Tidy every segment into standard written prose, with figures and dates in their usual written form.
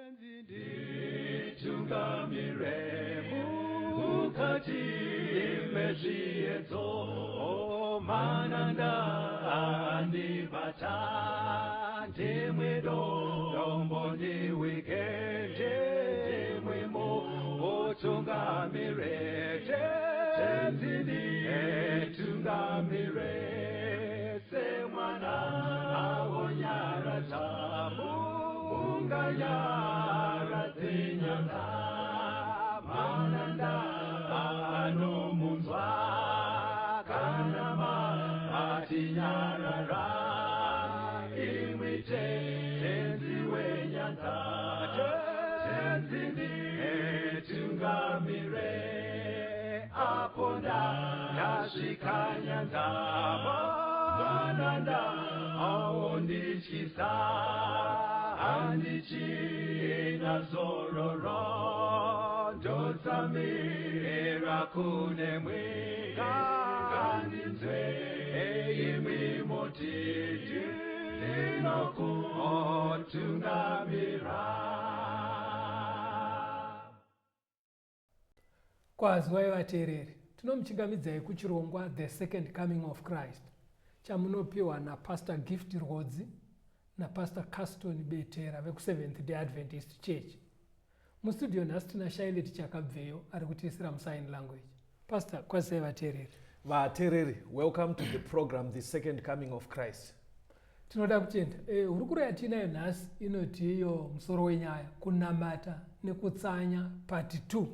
Nditungamire mukati mezviedzo, mananda andibata, ndimwe dombo ndiwike, ndimwe mutungamire, Tenzi nditungamire, semwana awonyaradza munganyaradze nyanga, mananda anomunzwa kana matinyarara, imwi Tenzi wenyanza, Tenzi nditungamire, apo ndasvika nyanza, mananda aondityisa, handichina zororo, ndotsamira kunemwi, ngandinzwe imwi moti ndinokutungamira. Kwaziwai vateereri, tinomuchingamidzai kuchirongwa The Second Coming of Christ chamunopiwa naPastor Gift Rwodzi naPastor Caston Betera vekuSeventh Day Adventist Church. Mustudio nhasi tina Shailet Chakabveyo ari kutiisira musign language. Pastor, kwazisai vateereri. Vateereri, welcome to the program The Second Coming of Christ. Tinoda kutenda. Hurukuro yatiinayo nhasi inoti iyo musoro wenyaya kunamata nekutsanya part 2.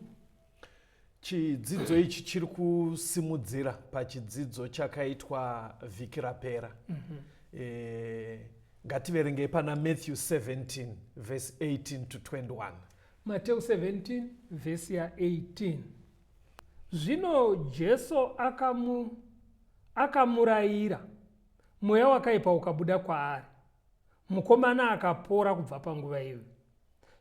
Chidzidzo ichi chiri kusimudzira pachidzidzo chakaitwa vhiki rapera. Ngativerengei pana Matthew 17 verse 18 to 21. Matthew 17 verse ya 18. Zvino Jesu akamurayira, mweya wakaipa ukabuda kwaari, mukomana akapora kubva panguva iyoyo.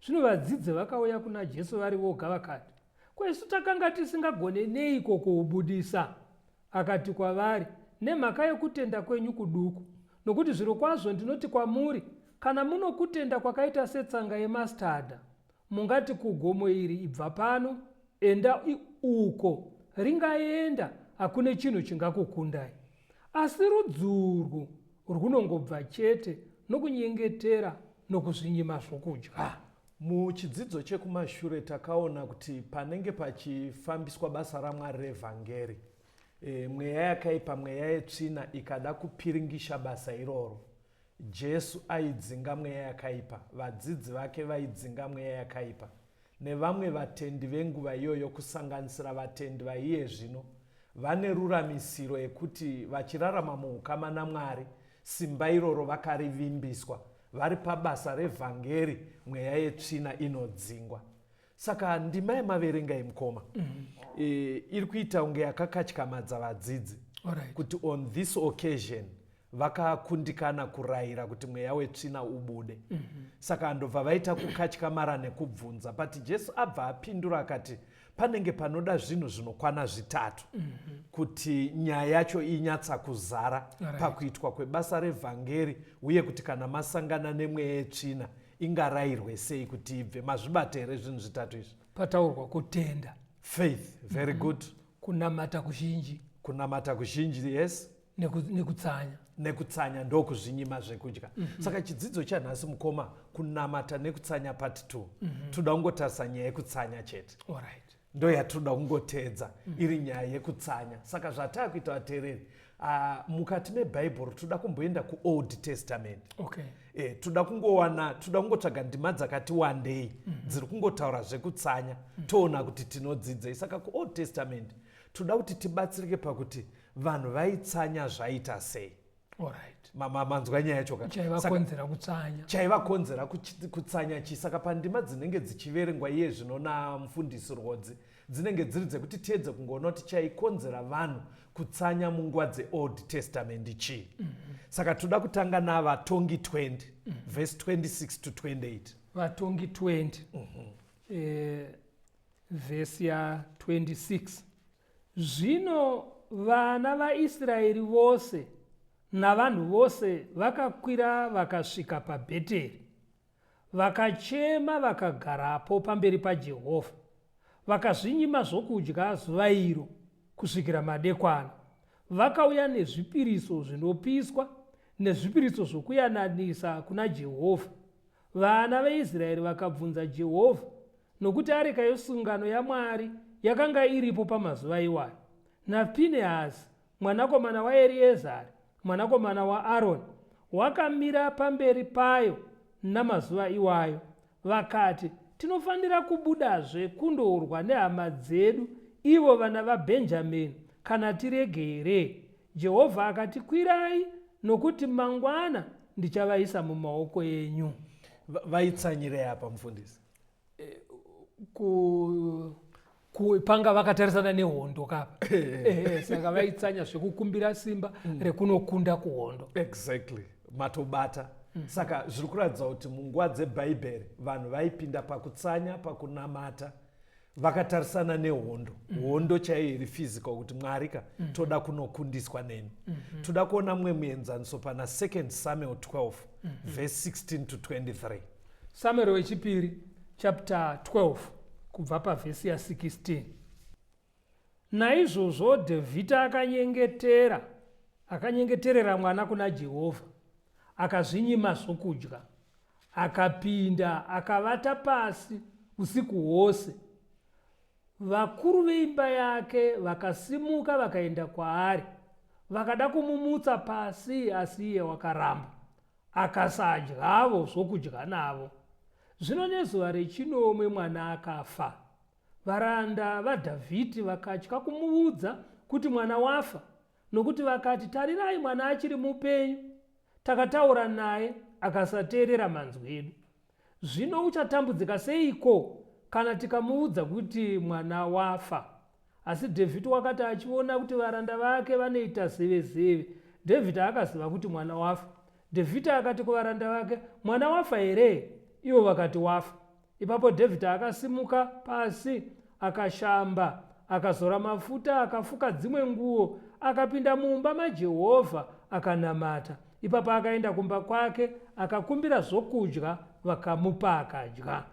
Zvino vadzidzi vakauya kuna Jesu vari voga vakati, ko isu takanga tisingagone neiko kuubudisa? Akati kwavari, nemhaka yokutenda kwenyu kuduku. Nokuti zvirokwazvo ndinoti kwamuri, kana munokutenda kwakaita setsanga yemastada, mungati kugomo iri, ibva pano, enda uko, ringaenda, hakune chinhu chingakukundai. Asi rudzurwu rwunongobva chete nokunyengetera nokuzvinyima zvokudya. Muchidzidzo chekumashure takaona kuti panenge pachifambiswa basa raMwari revhangeri, mweya yakaipa, mweya yetsvina ikada kupiringisha basa iroro, Jesu aidzinga mweya yakaipa, vadzidzi vake vaidzinga mweya yakaipa, nevamwe vatendi venguva iyoyo, kusanganisira vatendi vaiye zvino, vane ruramisiro yekuti vachirarama muukama naMwari, simba iroro vakarivimbiswa, vari pabasa revhangeri, mweya yetsvina inodzingwa. Saka ndima yamaverenga yemukoma iri kuita kunge yakakatyamadza vadzidzi kuti on this occasion vakakundikana kurayira kuti mweya wetsvina ubude. Saka andobva vaita kukatyamara nekubvunza, but Jesu abva apindura akati panenge panoda zvinhu zvinokwana zvitatu kuti nyaya yacho inyatsa kuzara pakuitwa kwebasa revhangeri, uye kuti kana masangana nemweya yetsvina ingarayirwe sei kuti ibve. Mazvibata here zvinhu zvitatu izvi? Pataurwa kutenda, faith, very good, kunamata kuzhinji, kunamata kuzhinji, yes, nekutsanya, nekutsanya ndokuzvinyima zvekudya. Saka chidzidzo chanhasi mukoma, kunamata nekutsanya part 2. Toda kungotarisa nyaya yekutsanya chete. Ndo yatinoda kungotedza iri nyaya yekutsanya. Saka zvataakuita vateereri, mukati mebhaibheri toda kumboenda kuOld Testament. Toda kungowana, toda kungotsvaga ndima dzakati wandei dziri kungotaura zvekutsanya, toona kuti tinodzidzei. Saka kuOld Testament toda kuti tibatsirike pakuti vanhu vaitsanya zvaita sei. Manzwa nyaya yacho ka? Chaivakonzera kutsanya. Chaivakonzera kutsanya chii? Saka pandima dzinenge dzichiverengwa iye zvino namufundisi Rwodzi dzinenge dziri dzekuti tiedze kungoona kuti chaikonzera vanhu kutsanya munguva dzeOld Testament chii. Saka toda kutanga naVatongi 20 verse 26 to 28. Vatongi 20 vhesi ya 26. Zvino vana vaIsraeri vose navanhu vose vakakwira vakasvika paBheteri. Vakachema vakagarapo pamberi paJehovha. Vakazvinyima zvokudya zuva iro kusvikira madekwana. Vakauya nezvipiriso zvinopiswa nezvipiriso zvokuyananisa kuna Jehovha. Vana veIsraeri vakabvunza Jehovha, nokuti areka yesungano yaMwari yakanga iripo pamazuva iwayo. NaPinehasi mwanakomana waEriezari, mwanakomana waAroni, wakamira pamberi payo namazuva iwayo. Vakati, Tinofanira kubudazve kundorwa nehama dzedu, ivo vana vaBhenjamini, kana tirege here? Jehovha akati, Kwirai, nokuti mangwana ndichavaisa mumaoko enyu. Vaitsanyirei apa mufundisi? Panga vakatarisana nehondo kapa, saka vaitsanya zvekukumbira simba rekunokunda kuhondo. Exactly, matobata. Saka zviri kuratidza kuti munguva dzebhaibheri vanhu vaipinda pakutsanya, pakunamata, vakatarisana nehondo. Hondo chaiyo iri physical, kuti Mwari ka, toda kunokundiswa nemi. Toda kuona mumwe muenzaniso pana 2 Samuel 12 verse 16 to 23. Samuel wechipiri chapter 12 kubva pavhesi ya16. Naizvozvo Dhavhidha akanyengetera, akanyengeterera mwana kuna Jehovha, akazvinyima zvokudya, akapinda akavata pasi usiku hwose. Vakuru veimba yake vakasimuka vakaenda kwaari, vakada kumumutsa pasi, asi iye wakaramba, akasadyavo zvokudya navo. Zvino nezuva rechinomwe mwana akafa. Varanda vaDhavhidhi vakatya kumuudza kuti mwana wafa, nokuti vakati, "Tarirai, mwana achiri mupenyu, takataura naye akasateerera manzwi edu. Zvino uchatambudzika seiko kana tikamuudza kuti mwana wafa?" Asi Dhavhidhi wakati achiona kuti varanda vake vanoita zevezeve, Dhavhidhi akaziva kuti mwana wafa. Dhavhidhi akati kuvaranda vake, "Mwana wafa here?" Ivo vakati, "Wafa." Ipapo Dhavhidhi akasimuka pasi, akashamba, akazora mafuta, akafuka dzimwe nguo, akapinda mumba maJehovha akanamata. Ipapo akaenda kumba kwake, akakumbira zvokudya, vakamupa akadya.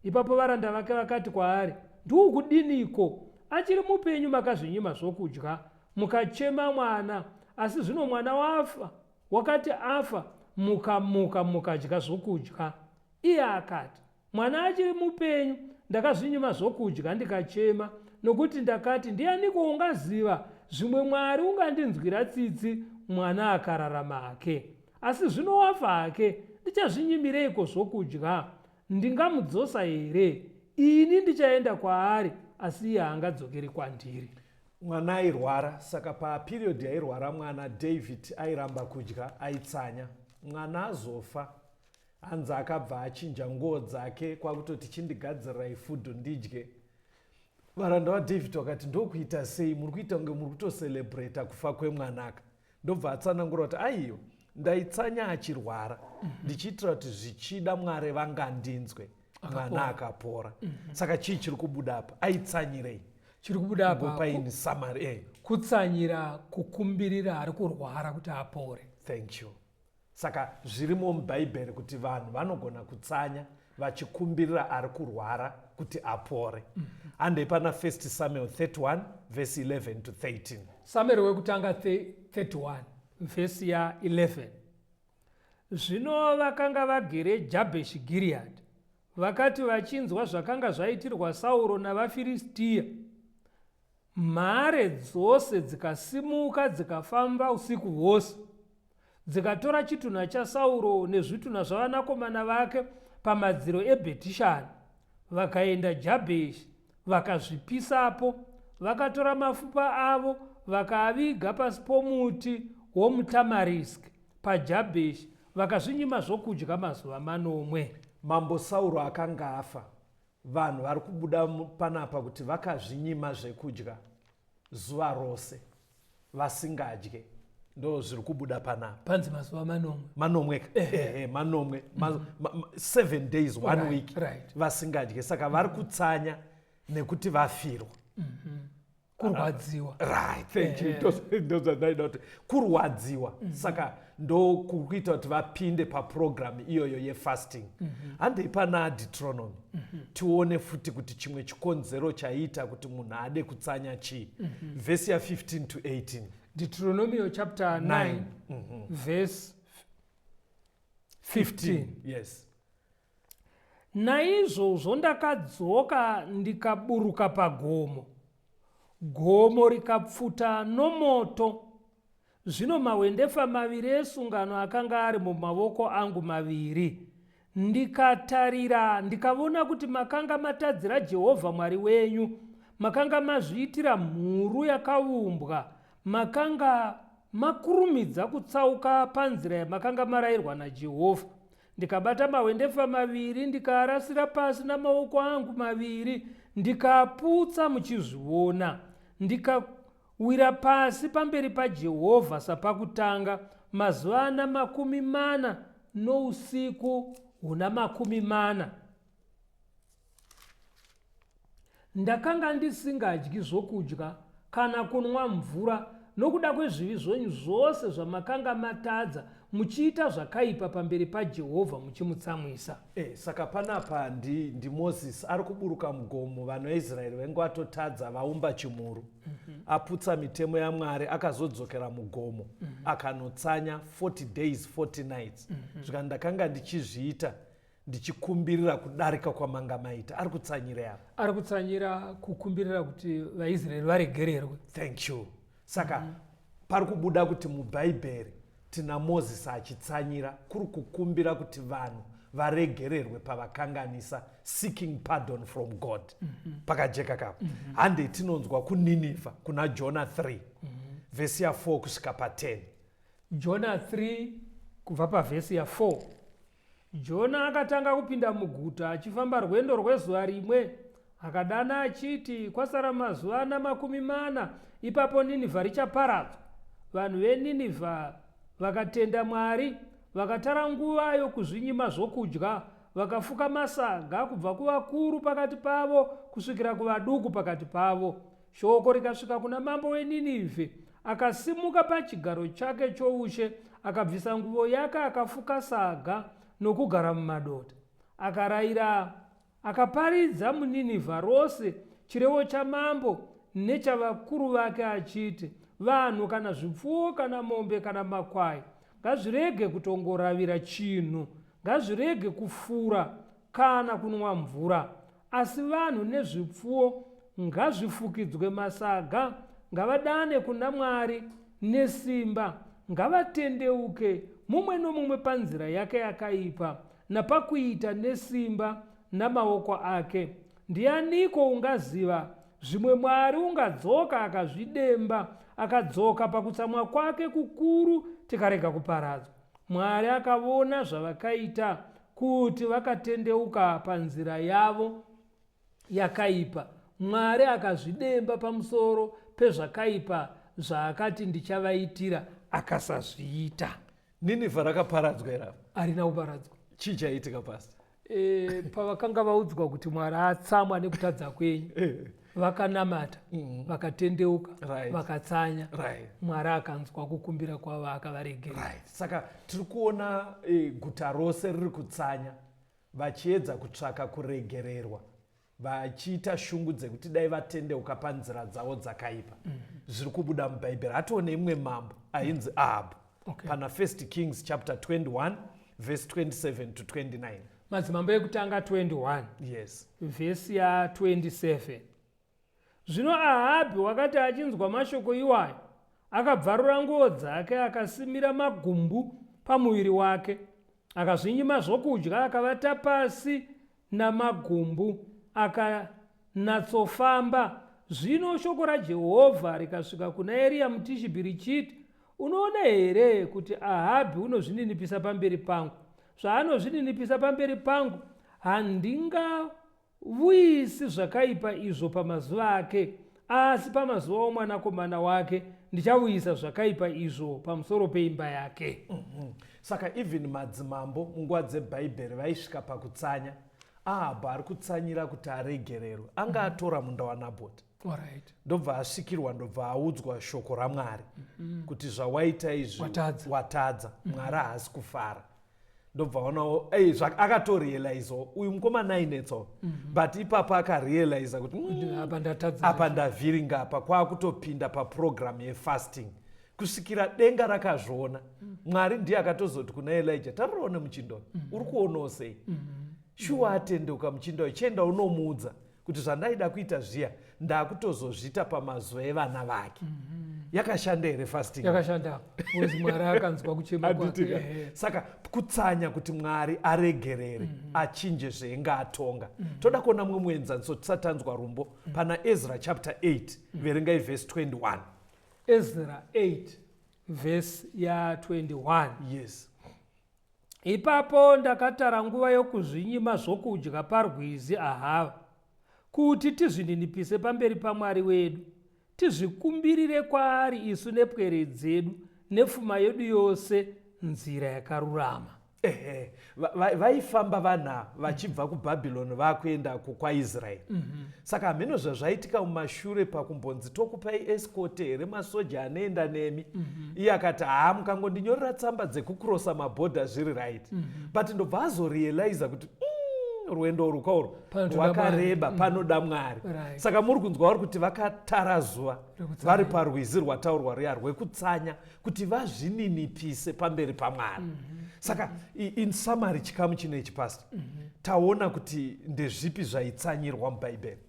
Ipapo varanda vake vakati kwaari, "Ndikudiniko? Achiri mupenyu makazvinyima zvokudya, mukachema mwana, asi zvino mwana wafa, wakati afa, mukamuka mukadya zvokudya." Iye akati, "Mwana achiri mupenyu, ndakazvinyima zvokudya ndikachema, nokuti ndakati, 'Ndianiko ungaziva? Zvimwe Mwari ungandinzwira tsitsi, mwana akararama hake. Asi zvino wafa hake, ndichazvinyimireiko zvokudya? Ndingamudzosa here? Ini ndichaenda kwaari, asi iye haangadzokeri kwandiri." Mwana airwara, saka paperiod yairwara mwana, David airamba kudya, aitsanya. Mwana azofa, hanzi akabva achinja nguo dzake, kwakutoti, "Chindigadzirirai food ndidye." Varanda vaDavid vakati, "Ndokuita sei? Muri kuita kunge muri kutocelebrata kufa kwemwanaka." Ndobva atsanangura kuti, "Aiyo, ndaitsanya achirwara ndichiitira kuti zvichida Mwari vangandinzwe, mwana akapora." Saka chii chiri kubuda apa? Aitsanyirei? Chiri kubuda apa Ngopaini summary. Kutsanyira kukumbirira ari kurwara kuti apore. Thank you. Saka zvirimo mubhaibheri kuti vanhu vanogona kutsanya vachikumbirira ari kurwara kuti apore. Handei pana 1 Samuel 31 verse 11 to 13. Samueri wekutanga 31 vhesi ya11. Zvino vakanga vagere Jabheshi Giriyadhi vakati vachinzwa zvakanga zvaitirwa Sauro navaFiristiya, mhare dzose dzikasimuka dzikafamba usiku hwose, dzikatora chitunha chaSauro nezvitunha zvavanakomana vake pamadziro eBhetishani, vakaenda Jabheshi vakazvipisapo. Vakatora mafupa avo vakaaviga pasi pomuti womutamariski paJabheshi, vakazvinyima zvokudya mazuva 7. Mambo Sauro akanga afa. Vanhu vari kubuda panapa kuti vakazvinyima zvekudya zuva rose vasingadye. Ndo zviri kubuda panapa. Panzi mazuva 7. 7 ka, ehe, 7, 7 days, one week vasingadye. Saka vari kutsanya nekuti vafirwa. Kurwadziwa. Right, thank you. Ndozvandaida kuti kurwadziwa. Saka ndokuita kuti vapinde paprogram iyoyo yefasting. Handei pana Deuteronomy, tione futi kuti chimwe chikonzero chaiita kuti munhu ade kutsanya chii. Vhesi ya15 to 18. Deuteronomio chapter 9, verse 15. Yes. Naizvozvo ndakadzoka ndikaburuka pagomo, gomo rikapfuta nomoto. Zvino mahwendefa maviri esungano akanga ari mumavoko angu maviri. Ndikatarira, ndikavona kuti makanga matadzira Jehovha Mwari wenyu, makanga mazviitira mhuru yakaumbwa, makanga makurumidza kutsauka panzira yamakanga marayirwa naJehovha. Ndikabata mahwendefa maviri, ndikaarasira pasi namaoko angu maviri, ndikaaputsa muchizviona. Ndikawira pasi pamberi paJehovha sapakutanga, mazuva ana 40 nousiku huna 40. Ndakanga ndisingadyi zvokudya kana kunwa mvura nokuda kwezvivi zvenyu zvose zvamakanga matadza muchiita zvakaipa pamberi paJehovha muchimutsamwisa. Saka panapa ndiMozisi ari kuburuka mugomo. Vanhu veIsraeri vainge vatotadza, vaumba chimuru. Aputsa mitemo yaMwari, akazodzokera mugomo, akanotsanya 40 days 40 nights. Zvika ndakanga ndichizviita ndichikumbirira kudarika kwamanga maita. Ari kutsanyira apa. Ari kutsanyira kukumbirira kuti vaIsraeri varegererwe. Thank you. Saka pari kubuda kuti muBhaibheri tina Mozisi achitsanyira kuri kukumbira kuti vanhu varegererwe pavakanganisa, seeking pardon from God. Pakajeka kapo. Handei tinonzwa kuNinivha kuna Jona 3, vhesi ya4 kusvika pa10. Jona 3 kubva pavhesi ya4. Jona akatanga kupinda muguta achifamba rwendo rwezuva rimwe. Akadana achiti, "Kwasara mazuva ana 40, ipapo Ninivha richaparadzwa." Vanhu veNinivha vakatenda Mwari, vakatara nguva yokuzvinyima zvokudya, vakafuka masaga kubva kuvakuru pakati pavo kusvikira kuvaduku pakati pavo. Shoko rikasvika kuna mambo weNinivhe, akasimuka pachigaro chake choushe, akabvisa nguvo yake, akafuka saga nokugara mumadota. Akarayira, akaparidza muNinivha rose chirevo chamambo nechavakuru vake achiti, vanhu kana zvipfuwo kana mombe kana makwai ngazvirege kutongoravira chinhu, ngazvirege kufura kana kunwa mvura. Asi vanhu nezvipfuwo ngazvifukidzwe masaga, ngavadane kuna Mwari nesimba, ngavatendeuke mumwe nomumwe panzira yake yakaipa napakuita nesimba namaoko ake. Ndianiko ungaziva? Zvimwe Mwari ungadzoka akazvidemba, akadzoka pakutsamwa kwake kukuru, tikarega kuparadzwa. Mwari akavona zvavakaita, kuti vakatendeuka panzira yavo yakaipa. Mwari akazvidemba pamusoro pezvakaipa zvaakati ndichavaitira, akasazviita. Ninivha rakaparadzwa here apa? Harina kuparadzwa. Chii chaiitika, Pastor? Pavakanga vaudzwa kuti Mwari atsamwa nekutadza kwenyu, vakanamata, vakatendeuka, vakatsanya. Mwari akanzwa kukumbira kwavo, akavaregera. Right. Saka tiri kuona guta rose riri kutsanya vachiedza kutsvaka kuregererwa, vachiita shungu dzekuti dai vatendeuka panzira dzavo dzakaipa. Zviri kubuda muBhaibheri. Hatione imwe mambo ainzi Ahabhu pana First Kings chapter 21 verse 27 to 29. Madzimambo Ekutanga 21, vhesi ya27. Zvino Ahabhi wakati achinzwa mashoko iwayo, akabvarura nguo dzake, akasimira magumbu pamuviri wake, akazvinyima zvokudya, akavata pasi namagumbu, akanatsofamba. Zvino shoko raJehovha rikasvika kuna Eriya muTishibhi richiti, "Unoona here kuti Ahabhi unozvininipisa pamberi pangu? Zvaanozvininipisa pamberi pangu, handingavuyisi zvakaipa izvo pamazuva ake, asi pamazuva omwanakomana wake ndichavuyisa zvakaipa izvo pamusoro peimba yake." Saka even madzimambo munguva dzebhaibheri vaisvika pakutsanya. Ahabhu ari kutsanyira kuti aregererwe. Anga atora munda waNabhoti. Alright. Ndobva asvikirwa, ndobva audzwa shoko raMwari kuti zvawaita izvi Watadza. Watadza. Mwari haasi kufara. Ndobva onawo akatorealizawo uyu mukomana ainetsawo, but ipapo akarealiza kuti Apa ndatadza. Apa ndavhiringa, apa kwaakutopinda paprogramu yefasting kusvikira denga rakazviona. Mwari ndiye akatozoti kuna Elija, tarirawo nemuchinda uyu, uri kuonawo sei? Shuwa atendeuka muchinda uyu, chienda unomuudza kuti zvandaida kuita zviya ndakutozozviita pamazuva evana vake. Yakashanda here fasting? Yakashanda because Mwari akanzwa kuchema kwake. Handitika. Ehe. Saka kutsanya kuti Mwari aregerere, achinje zveinga atonga. Toda kuona mumwe muenzaniso tisati tanzwa rumbo. Pana Ezra chapter 8, verengai vhesi 21. Ezra 8 vhesi ya21. Yes. Ipapo ndakatara nguva yokuzvinyima zvokudya parwizi Ahava, kuti tizvininipise pamberi paMwari wedu, tizvikumbirire kwaari isu nepwere dzedu nepfuma yedu yose nzira yakarurama. Ehe, vaifamba vanhu vachibva kuBhabhironi vakuenda kwaIsraeri. Saka hameno zvazvaitika mumashure pakumbonzi tokupai escort here, masoja anoenda nemi. Iye akati, haa, mukangondinyorera tsamba dzekukurosa mabhodha zviri right. But ndobva azorealiza kuti rwendo urwu Panotoda rwakareba, panoda Mwari. Saka muri kunzwa vari kuti vakatara zuva Rekutsanya. vari parwizi rwataurwa ruya rwekutsanya kuti vazvininipise pamberi paMwari. Saka in summary, chikamu chino ichi, pastor, taona kuti ndezvipi zvaitsanyirwa muBhaibheri?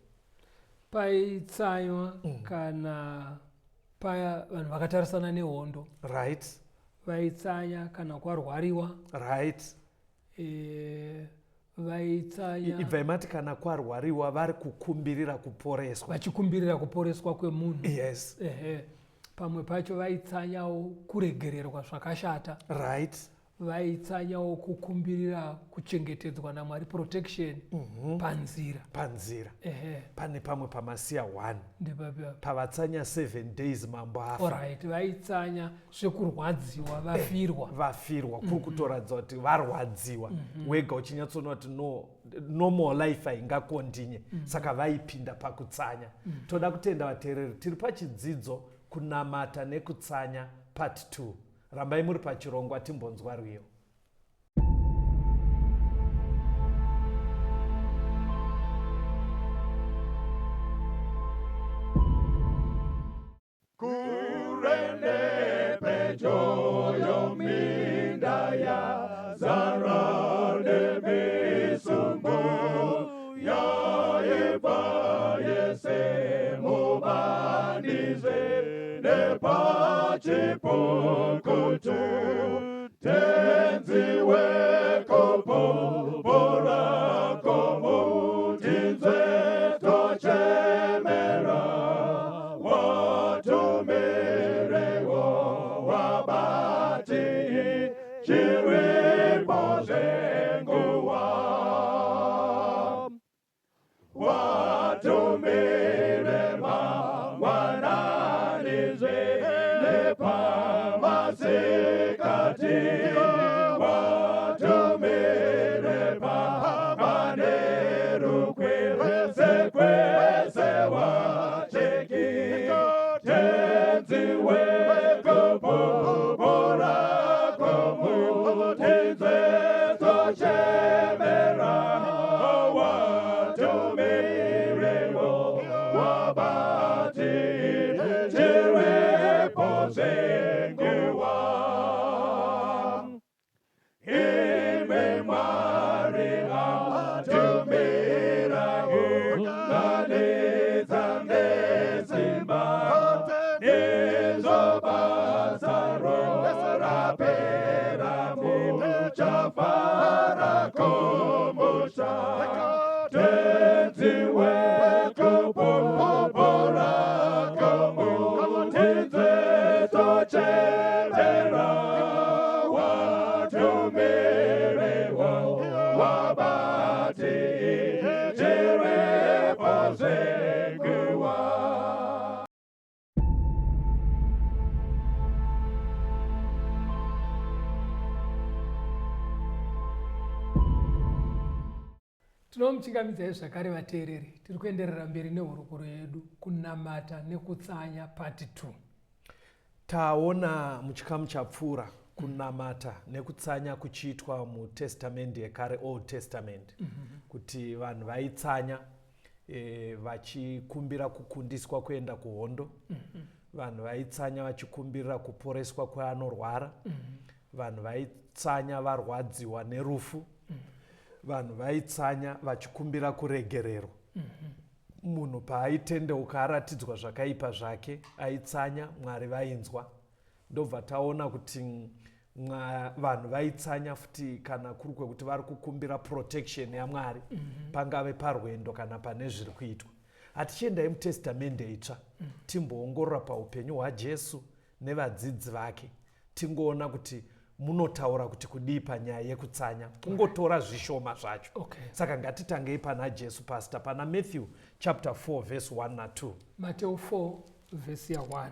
Paitsanywa kana paya vanhu vakatarisana nehondo. Vaitsanya kana kwarwariwa. Vaitsanya Ibvai mati kana kwarwariwa vari kukumbirira kuporeswa. Vachikumbirira kuporeswa kwemunhu. Ehe, pamwe pacho vaitsanyawo kuregererwa zvakashata. Vaitsanyawo kukumbirira kuchengetedzwa naMwari, protection panzira. Panzira. Ehe. Pane pamwe pamasiya 1. Ndepapi apa? Pavatsanya 7 days mambo afa. Alright, vaitsanya zvekurwadziwa, vafirwa. Vafirwa, kuri kutoratidza kuti varwadziwa. Wega uchinyatsoona kuti no, normal life haingakontinye. Saka vaipinda pakutsanya. Toda kutenda vateereri, tiri pachidzidzo kunamata nekutsanya part 2. Rambai muri pachirongwa, timbonzwa rwiyo. Kurende pedyo yominda yazara nemisungo yaibva yese mubanizve nepachipukutu tenzi wekopopora komutinzwe tochemera watumirewo wabati chiripo zvenguva watumire mangwananizve nepamasikati watumire pamanheru kwese kwese wacheki tenzi wekupupura komutinzwe tochemera watumirewo wabati chiripo zvenguva imi Mwari atumira unganidza ngesimba ndizvo basa rapera muchafara kumusha tenzi wekupupura komutinzwe tochemera watumirewo wabati chiripo zvenguva. Tinomuchingamidzai zvakare vateereri. Tiri kuenderera mberi nehurukuro yedu kunamata nekutsanya part 2. Taona muchikamu chapfuura kunamata nekutsanya kuchiitwa mutestamendi yekare, Old Testament, kuti vanhu vaitsanya vachikumbira kukundiswa kuenda kuhondo, vanhu vaitsanya vachikumbirira kuporeswa kweanorwara, vanhu vaitsanya varwadziwa nerufu, vanhu vaitsanya vachikumbira kuregererwa. Munhu paaitendeuka aratidzwa zvakaipa zvake aitsanya, Mwari vainzwa. Ndobva taona kuti vanhu vaitsanya futi kana kuri kwekuti vari kukumbira protection yaMwari, pangave parwendo kana pane zviri kuitwa. Hatichiendai mutestamende itsva, timboongorora paupenyu hwaJesu nevadzidzi vake, tingoona kuti munotaura kuti kudii panyaya yekutsanya, kungotora zvishoma zvacho. Saka ngatitangei pana Jesu, Pastor, pana Matthew chapter 4 verse 1 na2. Mateo 4 vhesi ya1.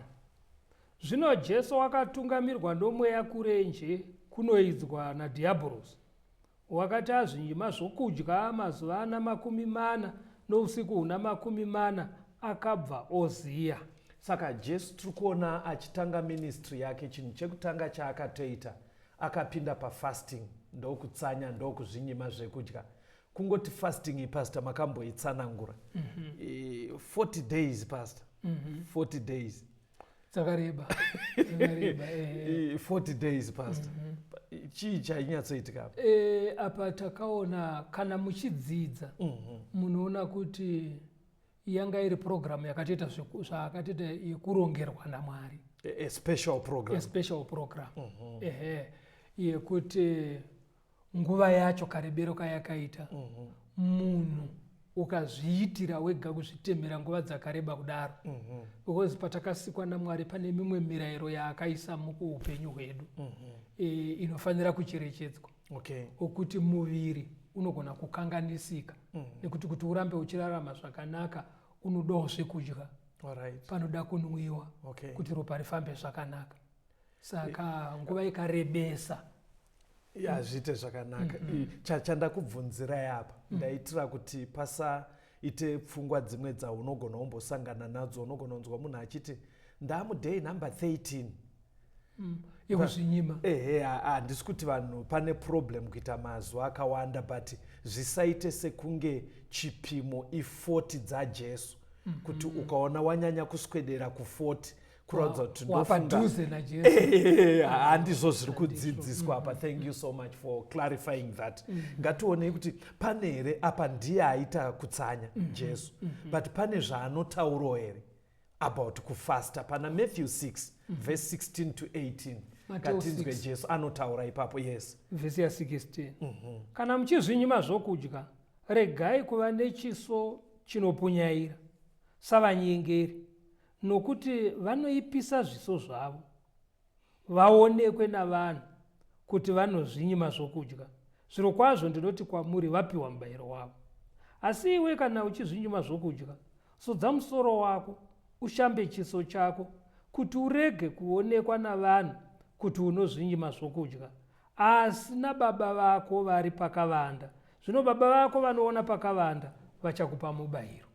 Zvino Jesu wakatungamirwa noMweya kurenje kunoidzwa nadhiabhorosi. Wakati azvinyima zvokudya mazuva ana 40 nousiku huna 40, akabva oziya. Saka Jesu tiri kuona achitanga ministry yake, chinhu chekutanga chaakatoita akapinda pafasting, ndokutsanya, ndokuzvinyima zvekudya. Kungoti fasting, Pastor, makamboitsanangura, 40 days, Pastor, 40 days. Dzakareba, dzakareba. 40 days, Pastor. Chii chainyatsoitika apa? Apa takaona kana muchidzidza, munoona kuti yanga iri purogiramu yakatoita zvaakatoita yekurongerwa naMwari. A special program. A special program, ehe, yekuti nguva yacho karebero kayakaita, munhu ukazviitira wega kuzvitemera nguva dzakareba kudaro, because patakasikwa naMwari pane mimwe mirayiro yaakaisa mukuupenyu hwedu inofanira kucherechedzwa, okuti muviri unogona kukanganisika nekuti kuti urambe uchirarama zvakanaka unodawo zvekudya, panoda kunwiwa kuti ropa rifambe zvakanaka. Saka nguva ikarebesa. Ya, zviite zvakanaka. Chandakubvunzirai apa, ndaitira kuti pasaite pfungwa dzimwe dzaunogona umbosangana nadzo. Unogona kunzwa munhu achiti ndamuday number 13 Yekuzvinyima. Ehe, handisi kuti vanhu pane problem kuita mazuva akawanda, but zvisaite sekunge chipimo i40 dzaJesu, kuti ukaona wanyanya kuswedera ku40 kuratidza kuti ndofunga wapadhuze naJesu. Handizvo zviri kudzidziswa apa. Thank you so much for clarifying that. Ngationei kuti pane here apa ndiye aita kutsanya, Jesu, but pane zvaanotaurawo here about kufasta pana Matthew 6 verse 16 to 18? Mateo Ngatinzwe. 6. Jesu anotaura ipapo, yes. Vhesi ya16: Kana muchizvinyima zvokudya, regai kuva nechiso chinopunyaira savanyengeri, nokuti vanoipisa zviso zvavo vaonekwe navanhu kuti vanozvinyima zvokudya. Zviro kwazvo ndinoti kwamuri, vapiwa mubayiro wavo. Asi iwe kana uchizvinyima zvokudya, zodza musoro wako, ushambe chiso chako, kuti urege kuonekwa navanhu kuti unozvinyima zvokudya, asi nababa vako vari pakavanda. Zvino baba vako vanoona pakavanda vachakupa mubayiro.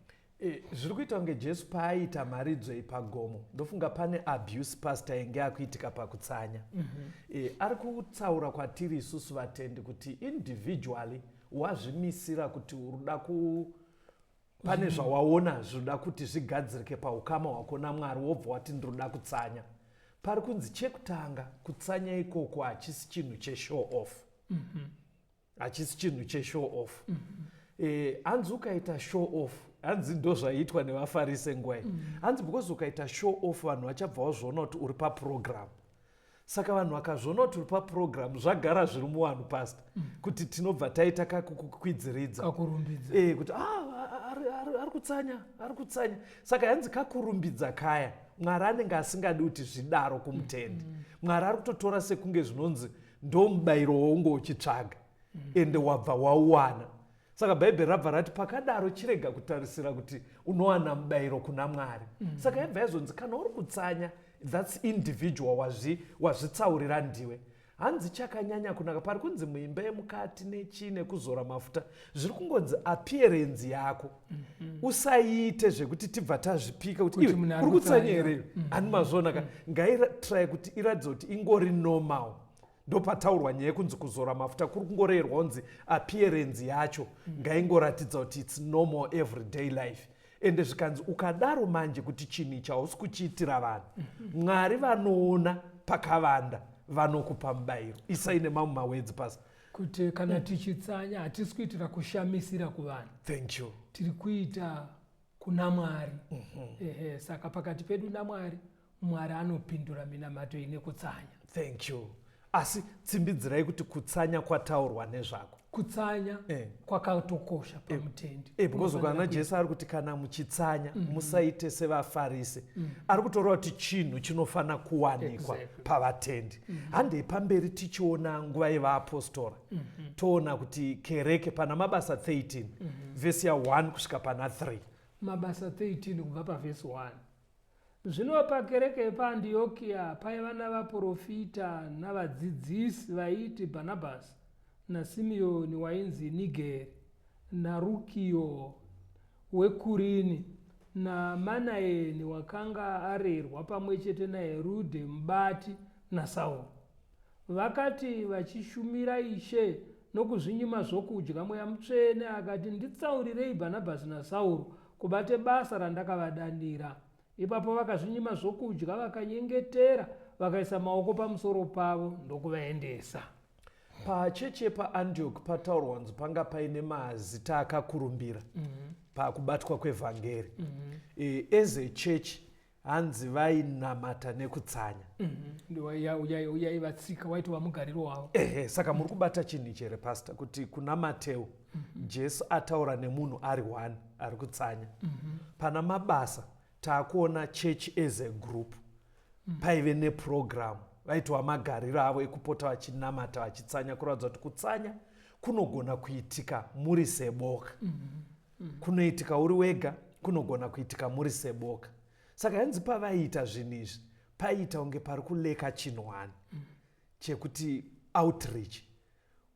Zviri kuita kunge Jesu paaiita mharidzo ipagomo, ndofunga pane abuse, Pastor, inge akuitika pakutsanya. Ari kutaura kwatiri isusu vatendi kuti individually wazvimisira kuti uruda ku pane zvawaona zvinoda kuti zvigadzirike paukama hwako naMwari, wobva wati ndiroda kutsanya. Pari kunzi chekutanga, kutsanya ikoko hachisi chinhu cheshow off, hachisi chinhu cheshow off. Hanzi ukaita show off, hanzi ndo zvaiitwa nevaFarise nguva iyi, hanzi because ukaita show off vanhu vachabva vazviona kuti uri paprogram. Saka vanhu vakazviona kuti uri paprogram, zvagara zviri muvanhu, Pastor, kuti tinobva taita kakukukwidziridza. Kakurumbidza. Kuti ah, ari kutsanya, ari kutsanya. Saka yanzi kakurumbidza kaya, Mwari anenge asingadi kuti zvidaro kumutendi. Mwari ari kutotora sekunge zvinonzi ndo mubayiro waunge uchitsvaga, ende wabva wauwana. Saka Bhaibheri rabva rati pakadaro chirega kutarisira kuti unowana mubayiro kuna Mwari. Saka yabva yazonzi kana uri kutsanya, that's individual, wazvitsaurira ndiwe. Hanzi chakanyanya kunaka pari kunzi muimba yemukati nechii nekuzora mafuta, zviri kungonzi appearance yako usaiite zvekuti tibva tazvipika kuti Kuti iwe munhu ari uri kutsanya kutsanya. here iwe? Hani mazviona ka? Ngaitry kuti iratidze kuti ingori normal. Ndopataurwa nyaya yekunzi kuzora mafuta kuri kungorerwa kunzi appearance yacho ngaingoratidza kuti it's normal everyday life. Ende zvikanzi ukadaro manje kuti chinhu ichi hausi kuchiitira vanhu, Mwari vanoona pakavanda, vanokupa mubayiro. Isai nemamwe mawedzi pasi. Kuti kana tichitsanya, hatisi kuitira kushamisira kuvanhu. Thank you. Tiri kuita kuna Mwari. Ehe, saka pakati pedu naMwari, Mwari anopindura minamato ine kutsanya. Thank you. Asi tsimbidzirai kuti kutsanya kwataurwa nezvako. Kutsanya kwakatokosha pamutendi. Because ukaona Jesu ari kuti kana muchitsanya musaite sevaFarisi, ari kutoreva kuti chinhu chinofanira kuwanikwa pavatendi. Handei pamberi tichiona nguva yevaapostora, toona kuti kereke pana Mabasa 13 vhesi ya1 kusvika pana 3. Mabasa 13 kubva pavhesi 1. Zvino pakereke yepaAndiokia paiva navaprofita navadzidzisi vaiti Bhanabhasi naSimeoni wainzi Nigeri, naRukio weKurini, naManaeni wakanga arerwa pamwe chete naHerodhe mubati, naSauro. Vakati vachishumira Ishe nokuzvinyima zvokudya, Mweya Mutsvene akati, "Nditsaurirei Bhanabhasi naSauro kubate basa randakavadanira." Ipapo vakazvinyima zvokudya, vakanyengetera, vakaisa maoko pamusoro pavo ndokuvaendesa. Pachechi yepaAntioch pataurwa kunzi panga paine mazita akakurumbira pakubatwa kwevhangeri. As a church, hanzi vainamata nekutsanya. Yaiva tsika, waitova mugariro wavo. Ehe, saka muri kubata chinhu ichi here, pastor, kuti kuna Mateo Jesu ataura nemunhu ari one ari kutsanya? Pana Mabasa taakuona church as a group. Paive neprogram, vaitova magariro avo ekupota vachinamata vachitsanya, kuratidza kuti kutsanya kunogona kuitika muri seboka. Kunoitika uri wega, kunogona kuitika muri seboka. Saka yanzi pavaiita zvinhu izvi paiita kunge pari kulacka chinhwani chekuti outreach,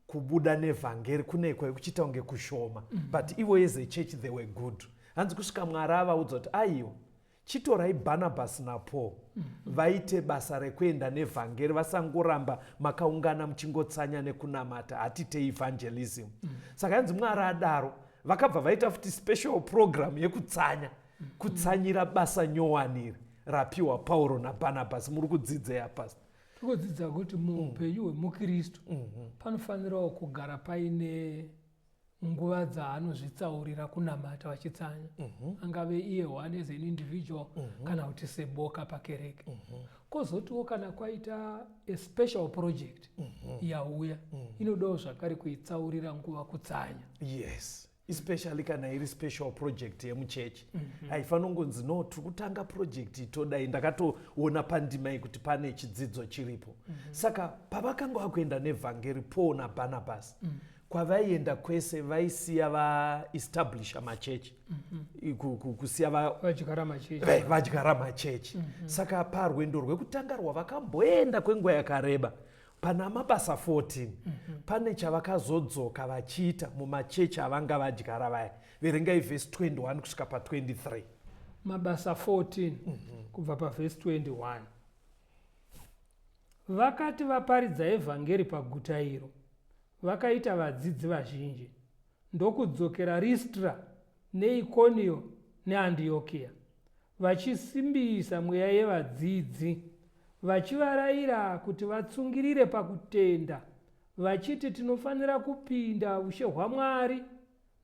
kubuda nevhangeri kunekwa kuchiita kunge kushoma, but ivo as a church they were good. Hanzi kusvika Mwari avaudza kuti aiwa, chitorai Bhanabhasi naPaul vaite basa rekuenda nevhangeri, vasangoramba makaungana muchingotsanya nekunamata, hatite evangelism. Saka yanzi Mwari adaro, vakabva vaita futi special program yekutsanya, kutsanyira basa nyowaniri rapiwa Pauro naBhanabhasi. Muri kudzidzeya, pastor? Tikudzidza kuti muupenyu hwemukristu panofanirawo kugara paine nguva dzaanozvitsaurira kunamata vachitsanya, angave iye one as an individual kana kuti seboka pakereke. Kwozotiwo kana kwaita a special project yauya, inodawo zvakare kuitsaurira nguva kutsanya. Yes, especially kana iri special project yemuchechi. Haifanira kungonzi, "No, tiri kutanga project itodai." Ndakatoona pandima iyi kuti pane chidzidzo chiripo. Saka pavakanga vakuenda nevhangeri, Paul naBhanabhasi, kwavaienda kwese vaisiya vaestablisha machechi, kusiya vadyara machechi. Vadyara machechi. Saka parwendo rwekutanga rwavakamboenda kwenguva yakareba pana Mabasa 14, pane chavakazodzoka vachiita mumachechi avanga vadyara vaya. Verengai vhesi 21 kusvika pa23. Mabasa 14 kubva pavhesi 21. Vakati vaparidza evhangeri paguta iro, vakaita vadzidzi vazhinji, ndokudzokera Ristra neIkonio neAndiokia, vachisimbisa mweya yevadzidzi, vachivarayira kuti vatsungirire pakutenda, vachiti, "Tinofanira kupinda ushe hwaMwari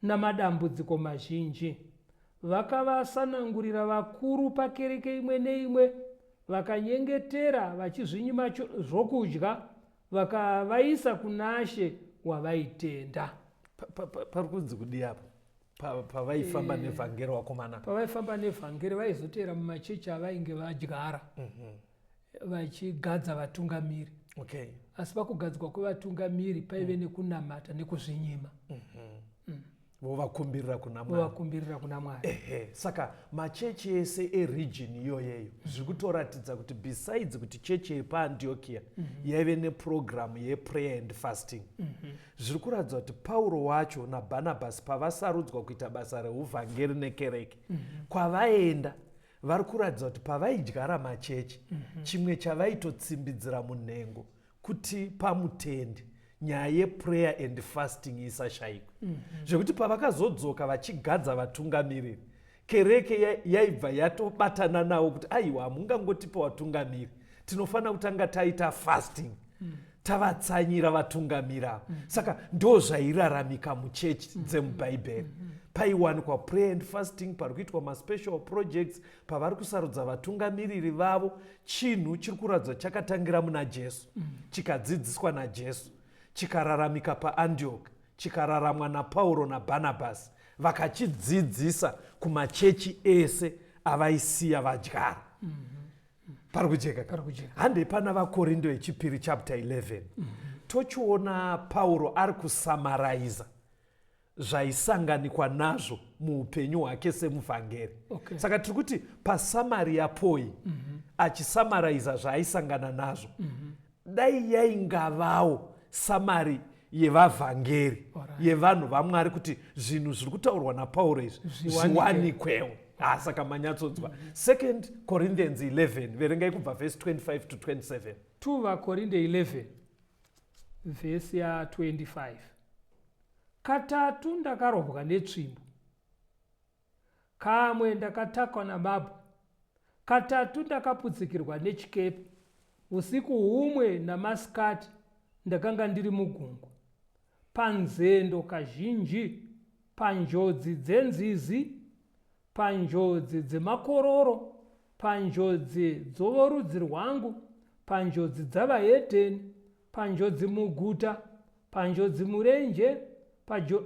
namadambudziko mazhinji." Vakavasanangurira vakuru pakereke imwe neimwe, vakanyengetera vachizvinyima zvokudya, vakavaisa kunaShe wavaitenda. Pari kunzi kudii apa pavaifamba nevhangeri vakomana? Pavaifamba nevhangeri, vaizotera mumachechi avainge vadyara vachigadza vatungamiri. Asi pakugadzwa kwevatungamiri paive nekunamata nekuzvinyima. Vovakumbirira kuna Mwari. Vovakumbirira kuna Mwari. Ehe, saka machechi ese eregion iyoyeyo, zviri kutoratidza kuti besides kuti chechi yepaAntiokia yaive neprogramu yeprayer and fasting, zviri kuratidza kuti Pauro wacho naBhanabhasi pavasarudzwa kuita basa reuvhangeri nekereke, kwavaenda vari kuratidza kuti pavaidyara machechi, chimwe chavaitotsimbidzira munhengo kuti pamutendi nyaya yeprayer and fasting isashayikwe, zvekuti pavakazodzoka vachigadza vatungamiriri, kereke yaibva yatobatana navo kuti aiwa, hamungangotipa vatungamiri, tinofanira kutanga taita fasting, tavatsanyira vatungamiri ava. Saka ndo zvairaramika muchechi dzemubhaibheri. Paiwanikwa prayer and fasting pari kuitwa maspecial projects pavari kusarudza vatungamiriri vavo. Chinhu chiri kuratidza chakatangira muna Jesu, chikadzidziswa naJesu, chikararamika paAntioch, chikararamwa naPauro naBhanabhasi, vakachidzidzisa kumachechi ese avaisiya vadyara. Pari kujeka? Pari kujeka. Handei pana VaKorindo yechipiri chapter 11, tochiona Pauro ari kusamaraiza zvaisanganikwa nazvo muupenyu hwake semuvhangeri. Saka tiri kuti pasummary yapoi, achisamaraiza zvaaisangana nazvo, dai yaingavawo summary yevavhangeri, yevanhu vaMwari, kuti zvinhu zviri kutaurwa naPauro izvi Zviwanike. Zviwanikwewo. Ah, saka manyatsodzwa. Second Corinthians 11, verengai kubva vhesi 25 to 27. 2 VaKorinde 11 vhesi ya25: Katatu ndakarobwa netsvimbo, kamwe ndakatakwa namabwe, katatu ndakaputsikirwa nechikepe, usiku humwe namasikati ndakanga ndiri mugungwa, panzendo kazhinji, panjodzi dzenzizi, panjodzi dzemakororo, panjodzi dzovorudzi rwangu, panjodzi dzavahedheni, panjodzi muguta, panjodzi murenje,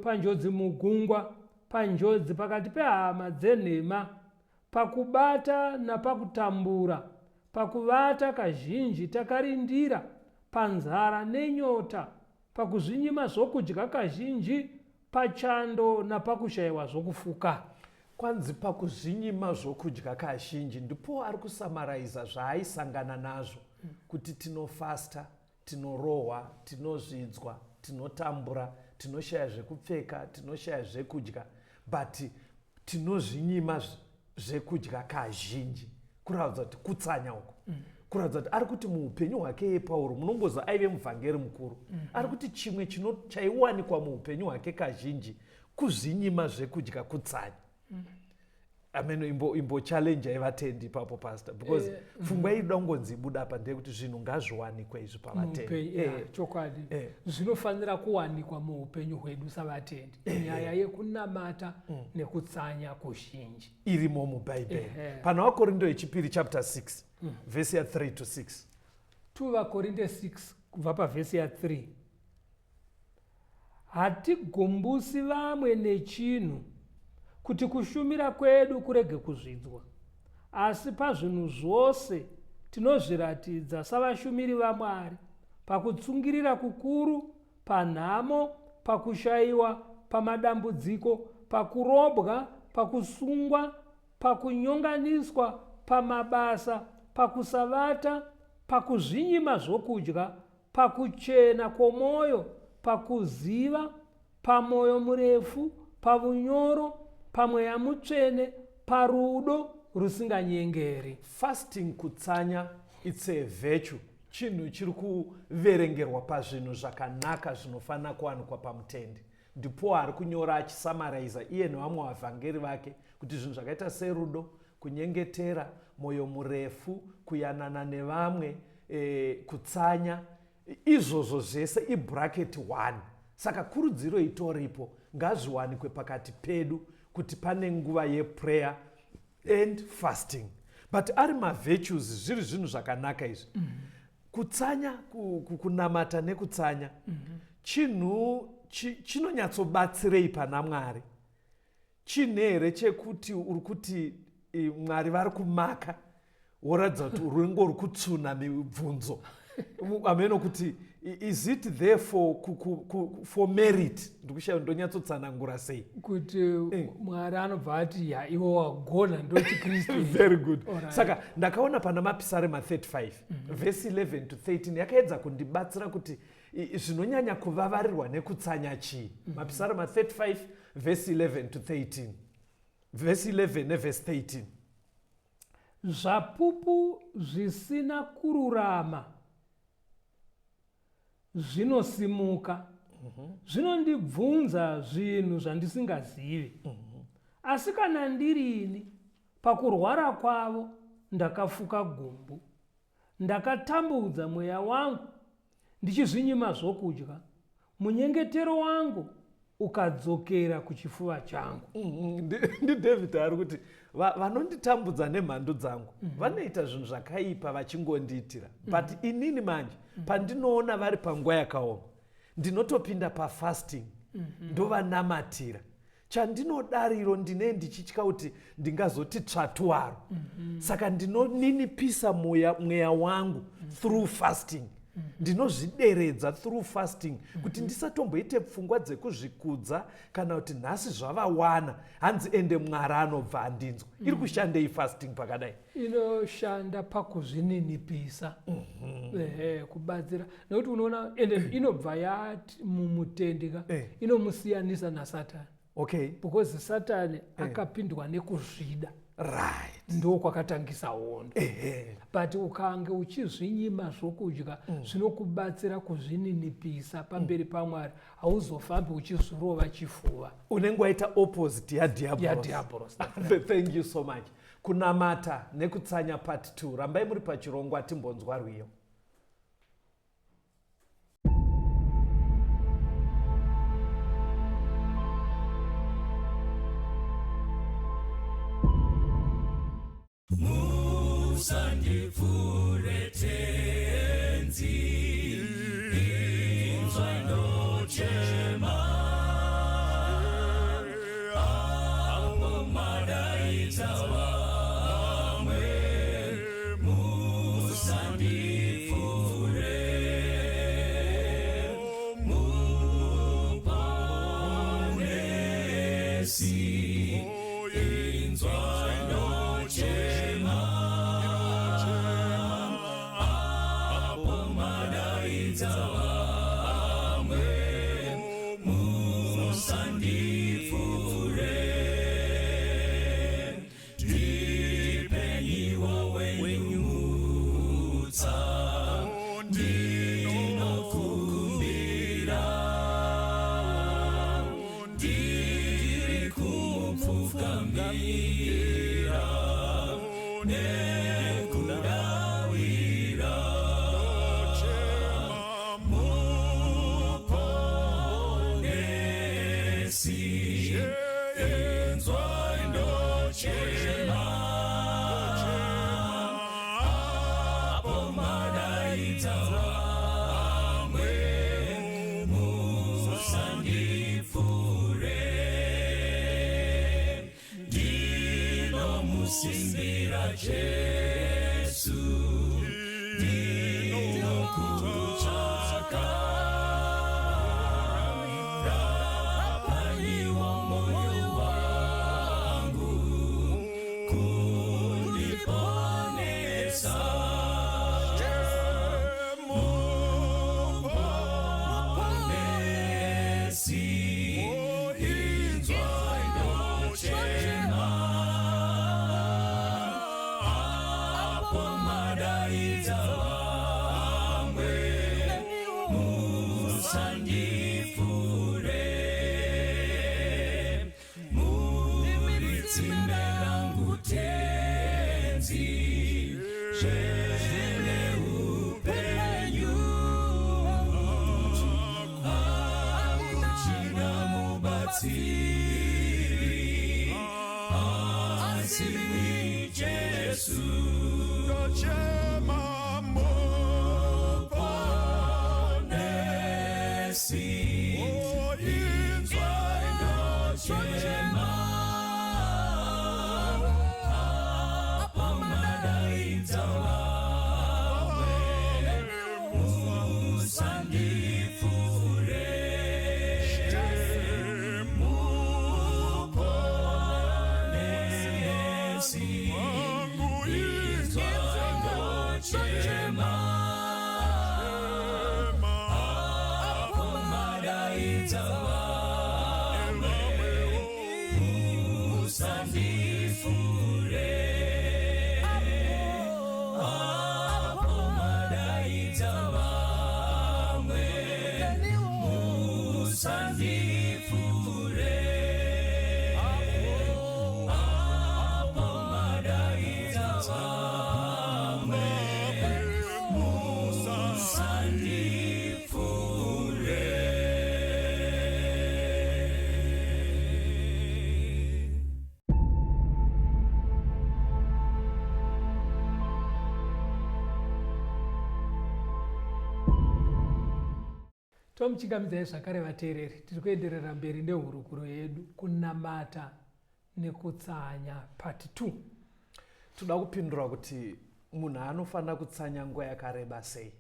panjodzi mugungwa, panjodzi pakati pehama dzenhema, pakubata napakutambura, pakuvata kazhinji takarindira, panzara nenyota, pakuzvinyima zvokudya kazhinji, pachando napakushayiwa zvokufuka. Kwanzi pakuzvinyima zvokudya kazhinji, ndipo ari kusamaraiza zvaaisangana nazvo, kuti tinofasta, tinorohwa, tinozvidzwa, tinotambura, tinoshaya zvekupfeka, tinoshaya zvekudya, but tinozvinyima zvekudya kazhinji, kuratidza kuti kutsanya uku, kuratidza kuti ari kuti muupenyu hwake yePauro, munongoza aive muvhangeri mukuru, ari kuti chimwe chaiwanikwa muupenyu hwake kazhinji kuzvinyima zvekudya, kutsanya. Ameno imbo challenge aivatendi ipapo, pastor, because pfungwa iri kungonzi ibuda apa ndeyekuti zvinhu ngazviwanikwe izvi pavatendi. Yeah, chokwadi. Zvinofanira kuwanikwa muupenyu hwedu savatendi, nyaya yekunamata nekutsanya kuzhinji. Irimo mubhaibheri. Pana VaKorindo yechipiri chapter 6, vhesi ya3 to 6. 2 VaKorinde 6 kubva pavhesi ya3: Hatigumbusi vamwe nechinhu, kuti kushumira kwedu kurege kuzvidzwa. Asi pazvinhu zvose tinozviratidza savashumiri vaMwari, pakutsungirira kukuru, panhamo, pakushayiwa, pamadambudziko, pakurobwa, pakusungwa, pakunyonganiswa, pamabasa, pakusavata, pakuzvinyima zvokudya, pakuchena kwomwoyo, pakuziva, pamwoyo murefu, pavunyoro, pamweya mutsvene, parudo rusinganyengeri. Fasting, kutsanya, it's a virtue, chinhu chiri kuverengerwa pazvinhu zvakanaka zvinofanira kuwanikwa pamutendi. Ndipo ari kunyora achisamaraiza iye nevamwe vavhangeri vake kuti zvinhu zvakaita serudo, kunyengetera, mwoyo murefu, kuyanana nevamwe, kutsanya, izvozvo zvese ibracket 1. Saka kurudziro itoripo, ngazviwanikwe pakati pedu kuti pane nguva yeprayer and fasting. But ari mavirtues, zviri zvinhu zvakanaka izvi, kutsanya, kunamata nekutsanya, chinhu chinonyatsobatsirei pana Mwari? Chinhu here chekuti uri kuti Mwari vari kumaka, woratidza kuti uringo uri kutsuna mibvunzo? Ameno kuti Is it there for merit? Ndikushaya ndonyatsotsanangura sei. Kuti Mwari anobva ati, ya, iwe wagona, ndochiKristu. Very good. Alright. Saka ndakaona pana Mapisarema 35 vhesi 11 to 13 yakaedza kundibatsira kuti zvinonyanya kuvavarirwa nekutsanya chii. Mapisarema 35 vhesi 11 to 13, vhesi 11 nevhesi 13. Zvapupu zvisina kururama zvinosimuka, zvinondibvunza zvinhu zvandisingazivi. Asi kana ndirini, pakurwara kwavo ndakafuka gumbu, ndakatambudza mweya wangu ndichizvinyima zvokudya, munyengetero wangu ukadzokera kuchifuva changu. NdiDavid ari kuti vanonditambudza nemhandu dzangu, vanoita zvinhu zvakaipa vachingondiitira, but inini manje pandinoona vari panguva yakaoma, ndinotopinda pafasting, ndovanamatira. Chandinodariro, ndine ndichitya kuti ndingazoti tsvatuwaro, saka ndinoninipisa mweya wangu through fasting, ndinozvideredza through fasting kuti ndisatomboite pfungwa dzekuzvikudza kana kuti nhasi zvavawana. Hanzi ende Mwari anobva andinzwa. Iri kushandei fasting pakadai? Inoshanda pakuzvininipisa, ehe, kubatsira, nekuti unoona ende inobva yati mumutendi ka inomusiyanisa naSatani, because Satani akapindwa nekuzvida, ndo kwakatangisa hondo. But ukange uchizvinyima zvokudya, zvinokubatsira kuzvininipisa pamberi paMwari. Hauzofambi uchizvirova chifuva. Unenge waita opposite yadiabolos. Yadiabolos. Thank you so much. Kunamata nekutsanya, part 2. Rambai muri pachirongwa, timbonzwa rwiyo. Musandipfuure Tenzi, inzwai ndochema, apo madaidza vamwe. Musandipfuure, Muponesi, inzwai ndochema, apo madaidza vamwe. Musandipfuure, ndipenyiwo wenyu mutsa, ndinokumbira, ndiri kumupfukamira nekudawira. Muponesi, inzwai ndochema, apo madaidza vamwe. Musandipfuure, ndinomusimbira Jesu, ndinokutsvaka, rapaiwo moyo wangu kundiponesa. Muponesi, inzwai ndochema, apo madaidza vamwe. Musandipfuure, muri tsime rangu Tenzi, zvene upenyu, hakuchina mubatsiri asi Jesu. Ndochema. Muponesi, inzwai ndochema, apo madaidza vamwe. Musandifure apo madaidza vamwe, musandifure apo madaidza vamwe, musandifure. Tomuchingamidzai zvakare vateereri, tiri kuenderera mberi nehurukuro yedu kunamata nekutsanya part 2. Toda kupindura kuti munhu anofanira kutsanya nguva yakareba sei,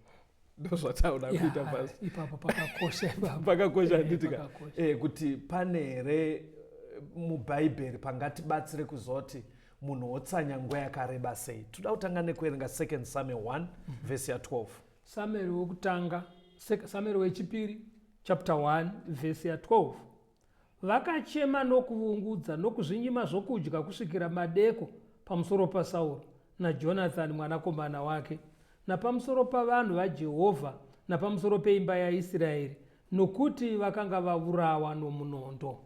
ndozvataura kuita pasi. Ipapo pakakosha ipapo. Pakakosha, handitika? Pakakosha. Kuti pane here mubhaibheri pangatibatsire kuzoti munhu wotsanya nguva yakareba sei? Toda kutanga nekuverenga 2 Samuel 1 vhesi ya12. Samuel wekutanga, Samuel wechipiri chapter 1 vhesi ya12. Vakachema nokuvungudza nokuzvinyima zvokudya kusvikira madeko pamusoro paSauro naJonathani mwanakomana wake, napamusoro pavanhu vaJehovha, napamusoro peimba yaIsraeri, nokuti vakanga vaurawa nomunondo.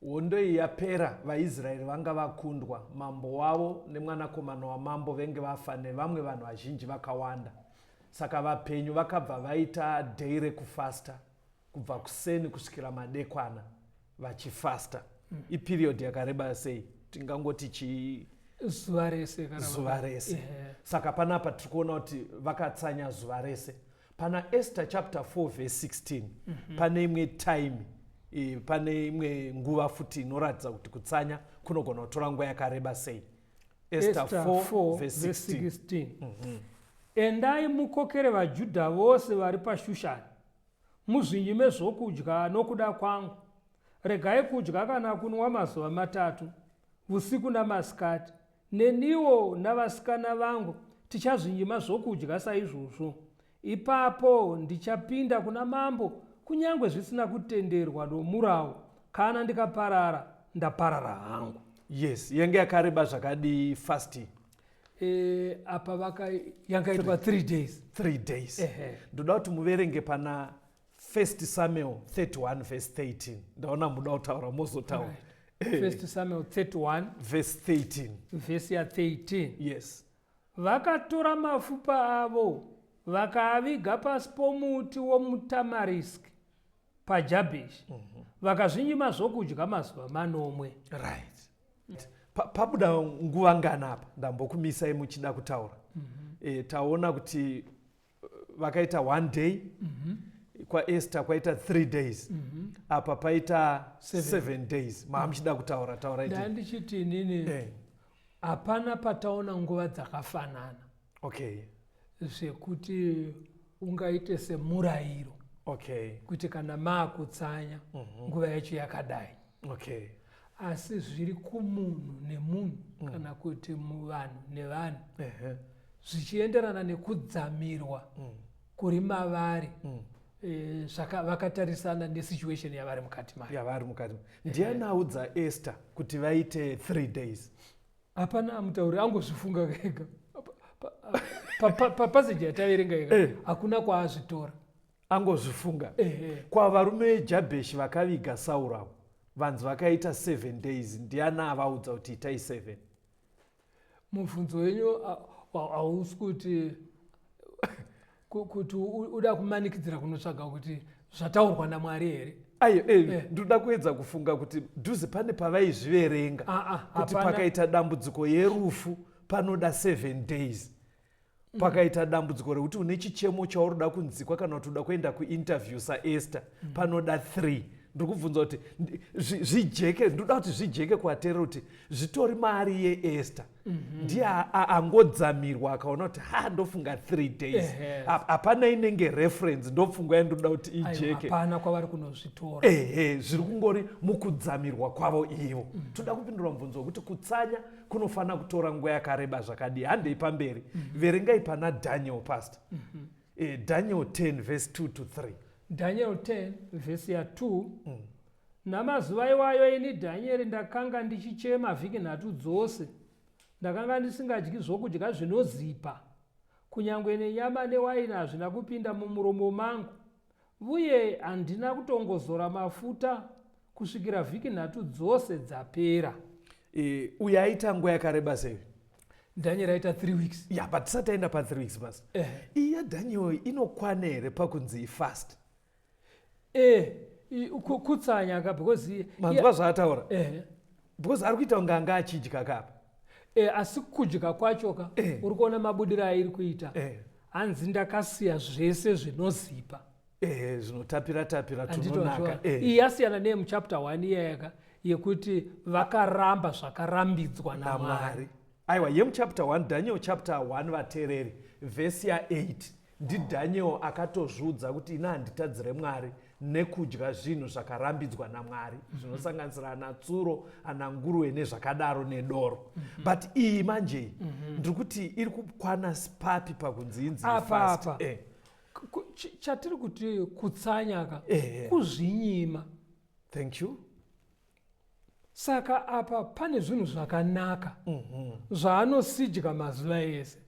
Hondo iyi yapera, vaIsraeri vanga vakundwa, mambo wavo nemwanakomana wamambo venge vafa nevamwe vanhu vazhinji vakawanda. Saka vapenyu vakabva vaita day rekufasta kubva kuseni kusvikira madekwana vachifasta. Iperiod yakareba sei? Tingangoti chii? Zuva rese kana Zuva rese. Saka panapa tiri kuona kuti vakatsanya zuva rese. Pana Esther chapter 4 verse 16 pane imwe time, pane imwe nguva futi inoratidza kuti kutsanya kunogona kutora nguva yakareba sei. Esther Esther 4 4 verse verse 16. 16. Endai mukokere vaJudha vose vari paShushani, muzvinyime zvokudya nokuda kwangu. Regai kudya kana kunwa mazuva matatu, usiku namasikati. Neniwo navasikana vangu tichazvinyima zvokudya saizvozvo. Ipapo ndichapinda kuna mambo, kunyange zvisina kutenderwa nomurau. Kana ndikaparara, ndaparara hangu. Yes, yenge yakareba zvakadii fasting? Apa yangaitwa 3 days. 3 days. Ndoda kuti muverenge pana 1 Samuel 31 verse 13. Ndaona muda kutaura, mozotaura. Right. 1 Samuel 31 verse 13. Verse ya 13. Yes. Vakatora mafupa avo vakaaviga pasi pomuti womutamarisk paJabheshi, vakazvinyima zvokudya mazuva manomwe. Right. Pabuda nguva ngana apa? Ndambokumisai muchida kutaura. Taona kuti vakaita 1 day, kwaEsther kwaita 3 days, apa paita 7. 7 days. Maa muchida kutaura, taurai. Ndandichiti inini hapana pataona nguva dzakafanana zvekuti ungaite semurayiro kuti kana maakutsanya nguva yacho yakadai. Asi zviri kumunhu nemunhu, kana kuti muvanhu nevanhu, zvichienderana nekudzamirwa kuri mavari, vakatarisana nesituation yavari mukati mayo. Yavari mukati. Ndiani audza Esther kuti vaite 3 days? Hapana amutauri, angozvifunga ega. Papassage yataverenga ega, hakuna kwaazvitora. Angozvifunga. Kwa varume veJabheshi vakaviga Sauro avo, vanzi vakaita 7 days, ndiani avaudza kuti itai 7? Mubvunzo wenyu hausi kuti uda kumanikidzira kunotsvaga kuti zvataurwa naMwari here? Ayo, ndoda kuedza kufunga kuti dhuze pane pavaizviverenga kuti Hapana. pakaita dambudziko yerufu panoda 7 days, pakaita dambudziko rekuti une chichemo chauri kunzikwa kana kuti uda kuenda kuinterview saEsther panoda 3. Ndiri kubvunza kuti zvijeke, ndoda kuti zvijeke kuvateerera kuti zvitori mari yeEsther. Ndiye angodzamirwa akaona kuti ha, ndofunga 3 days. Hapana inenge reference, ndopfungwa yandoda kuti Aiwa, ijeke. Hapana kwavari kunozvitora. Ehe, zviri kungori mukudzamirwa kwavo ivo. Toda kupindura mubvunzo wekuti kutsanya kunofanira kutora nguva yakareba zvakadii. Handei pamberi. Verengai pana Daniel, pastor. Daniel 10 verse 2 to 3. Daniel 10 vhesi ya2. Namazuva iwayo ini Dhanieri ndakanga ndichichema vhiki nhatu dzose. Ndakanga ndisingadyi zvokudya zvinozipa, kunyange nenyama newaini hazvina kupinda mumuromo mangu, vuye handina kutongozora mafuta kusvikira vhiki nhatu dzose dzapera. E, uyo aita nguva yakareba sei? Daniel aita 3 weeks. Ya, but tisati aenda pa 3 weeks basi. Eh. Iyi yaDaniel inokwana here pakunzi ifast? Eh, kutsanya ka because manzwa zvaataura eh. Because ari kuita kunge anga achidya kapa. Eh, asi kudya kwacho ka eh. Uri kuona mabudiro airi kuita eh. Hanzi ndakasiya zvese zvinozipa eh, zvinotapira tapira tunonaka eh. Iyi yasiyana neyemuchapter 1 iyayaka yekuti vakaramba zvakarambidzwa namwari. Aiwa, yemuchapter 1, Daniel chapter 1, vateereri, vhesi ya8 ndiDaniel akatozviudza kuti ini handitadzire Mwari nekudya zvinhu zvakarambidzwa naMwari zvinosanganisira ana tsuro, ana nguruve nezvakadaro nedoro. But iyi manje ndiri kuti iri kukwana papi pakunzi inzi Apa, fast? Apa. Chatiri kuti kutsanya ka Eh. kuzvinyima. Thank you. Saka apa pane zvinhu zvakanaka zvaanosidya mazuva ese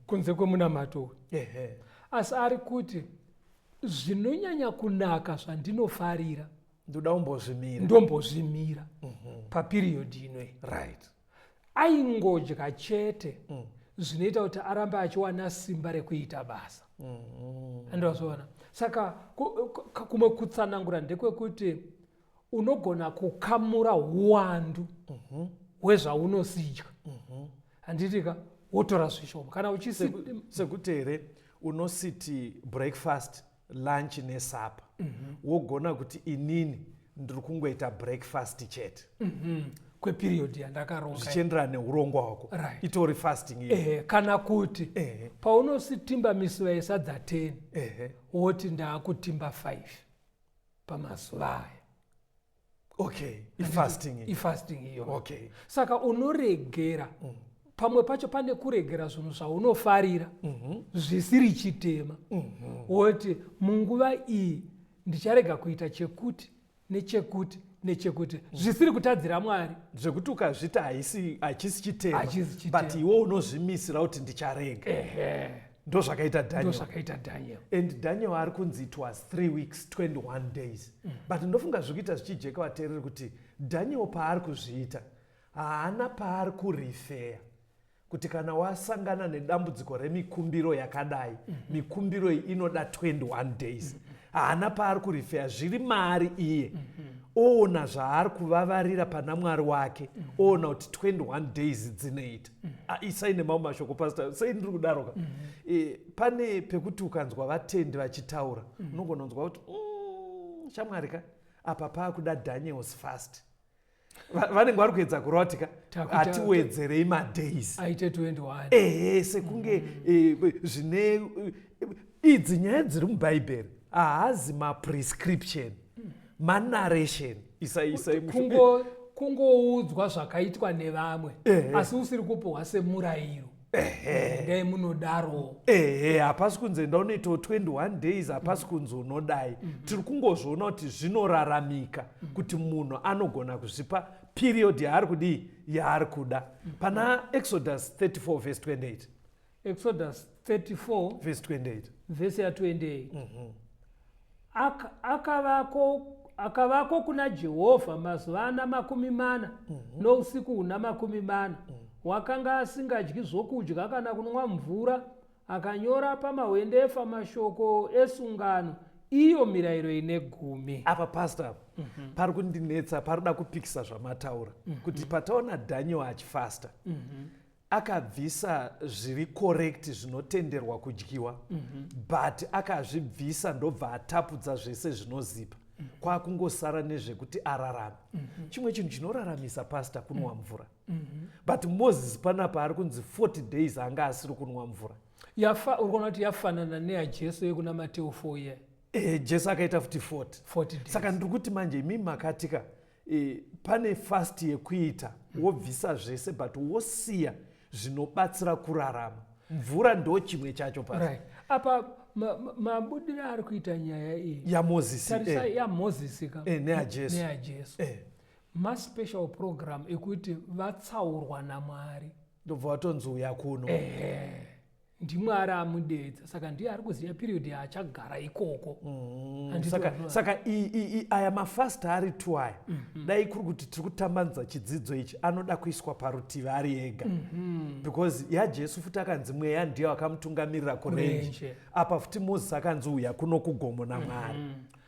kunze kwemunamato uyu. Asi ari kuti zvinonyanya kunaka zvandinofarira ndoda kumbozvimira, ndombozvimira papiriyodhi inoyi. Aingodya chete zvinoita kuti arambe achiwana simba rekuita basa. Andozviona. Saka kumwe kutsanangura ndekwekuti unogona kukamura huwandu hwezvaunosidya. Handiti ka wotora zvishoma kana uchisi Sekuti here unositi breakfast, lunch nesupper, wogona kuti inini ndiri kungoita breakfast chete kweperiod yandakaronga zvichienderana neurongwa hwako. Itori fasting iyo. Kana kuti paunositimba misiva yesadza 10, woti ndaakutimba 5 pamazuva aya. Okay, ifasting iyi. Ifasting iyo. Saka unoregera pamwe pacho, pane kuregera zvinhu zvaunofarira zvisiri chitema, woti munguva iyi ndicharega kuita chekuti nechekuti nechekuti zvisiri kutadzira Mwari. Zvekuti ukazviti haisi hachisi chitema, Hachisi chitema. but iwe unozvimisira kuti ndicharega. Ndo zvakaita Daniel. Ndozvakaita Daniel. And Daniel ari kunzi it was 3 weeks 21 days, but ndofunga zviri kuita zvichijeka vateereri kuti Daniel paari kuzviita haana paari kurifeya kuti kana wasangana nedambudziko remikumbiro yakadai, mikumbiro iyi inoda 21 days. Haana paari kurifeya, zviri maari iye. Oona zvaari kuvavarira pana Mwari wake, oona kuti 21 days dzinoita. Ah, isai nemamwe mashoko, pastor, sei ndiri kudaroka? Pane pekuti ukanzwa vatendi vachitaura, unogona kunzwa kuti shamwari ka, apa paakuda Daniel's fast." Vanenge vari kuedza kureva kuti ka hatiwedzerei madays aite 21. Ehe, sekunge zvine idzi nyaya dziri mubhaibheri haazi maprescription, manarration. Isai Kungoudzwa zvakaitwa nevamwe, asi usiri kupuhwa semurayiro, ndai munodaro. Ehe, hapasi kunzi enda unoitawo 21 days, hapasi kunzi unodai. Tiri kungozviona kuti zvinoraramika, kuti munhu anogona kuzvipa period yaari kudii, yaari kuda. Pana Exodus 34 verse 28. Exodus 34 verse 28. Vhesi ya28. Akavako kuna Jehovha mazuva ana 40 nousiku huna 40. Wakanga asingadyi zvokudya kana kunwa mvura. Akanyora pamahwendefa mashoko esungano, iyo mirayiro ine gumi. Apa, pastor, apa pari kundinetsa, parikuda kupikisa zvamataura kuti pataona Daniel achifasta, akabvisa zviri correct zvinotenderwa kudyiwa, but akazvibvisa ndobva atapudza zvese zvinozipa, kwakungosara nezvekuti ararame. Chimwe chinhu chinoraramisa, pastor, kunwa mvura, but Moses panapa ari kunzi 40 days anga asiri kunwa mvura. Yafa, uri kuona kuti yafanana neyaJesu yekuna Mateo 4 iye. Jesu akaita futi 40. 40 days. Saka ndiri kuti manje imi makatika pane fast yekuita wobvisa zvese but wosiya zvinobatsira kurarama. Mvura ndo chimwe chacho pasi. Right, apa Mabudiro ari kuita nyaya iyi Yamozisi. Tarisai, yaMozisi ka Neyajesu. Neyajesu. Maspecial program ekuti vatsaurwa naMwari. Ndobva vatonzi uya kuno. Ehe, ndiMwari amudedza, saka ndiye ari kuziva period yaachagara ikoko. Handiti Saka, vanhu saka aya mafast ari two aya, dai kuri kuti tiri kutambanudza chidzidzo ichi, anoda kuiswa parutivi ari ega, because yaJesu futi akanzi mweya ndiye wakamutungamirira kurenje. Kurenje. Apa futi Mozisi akanzi uya kuno kugomo naMwari.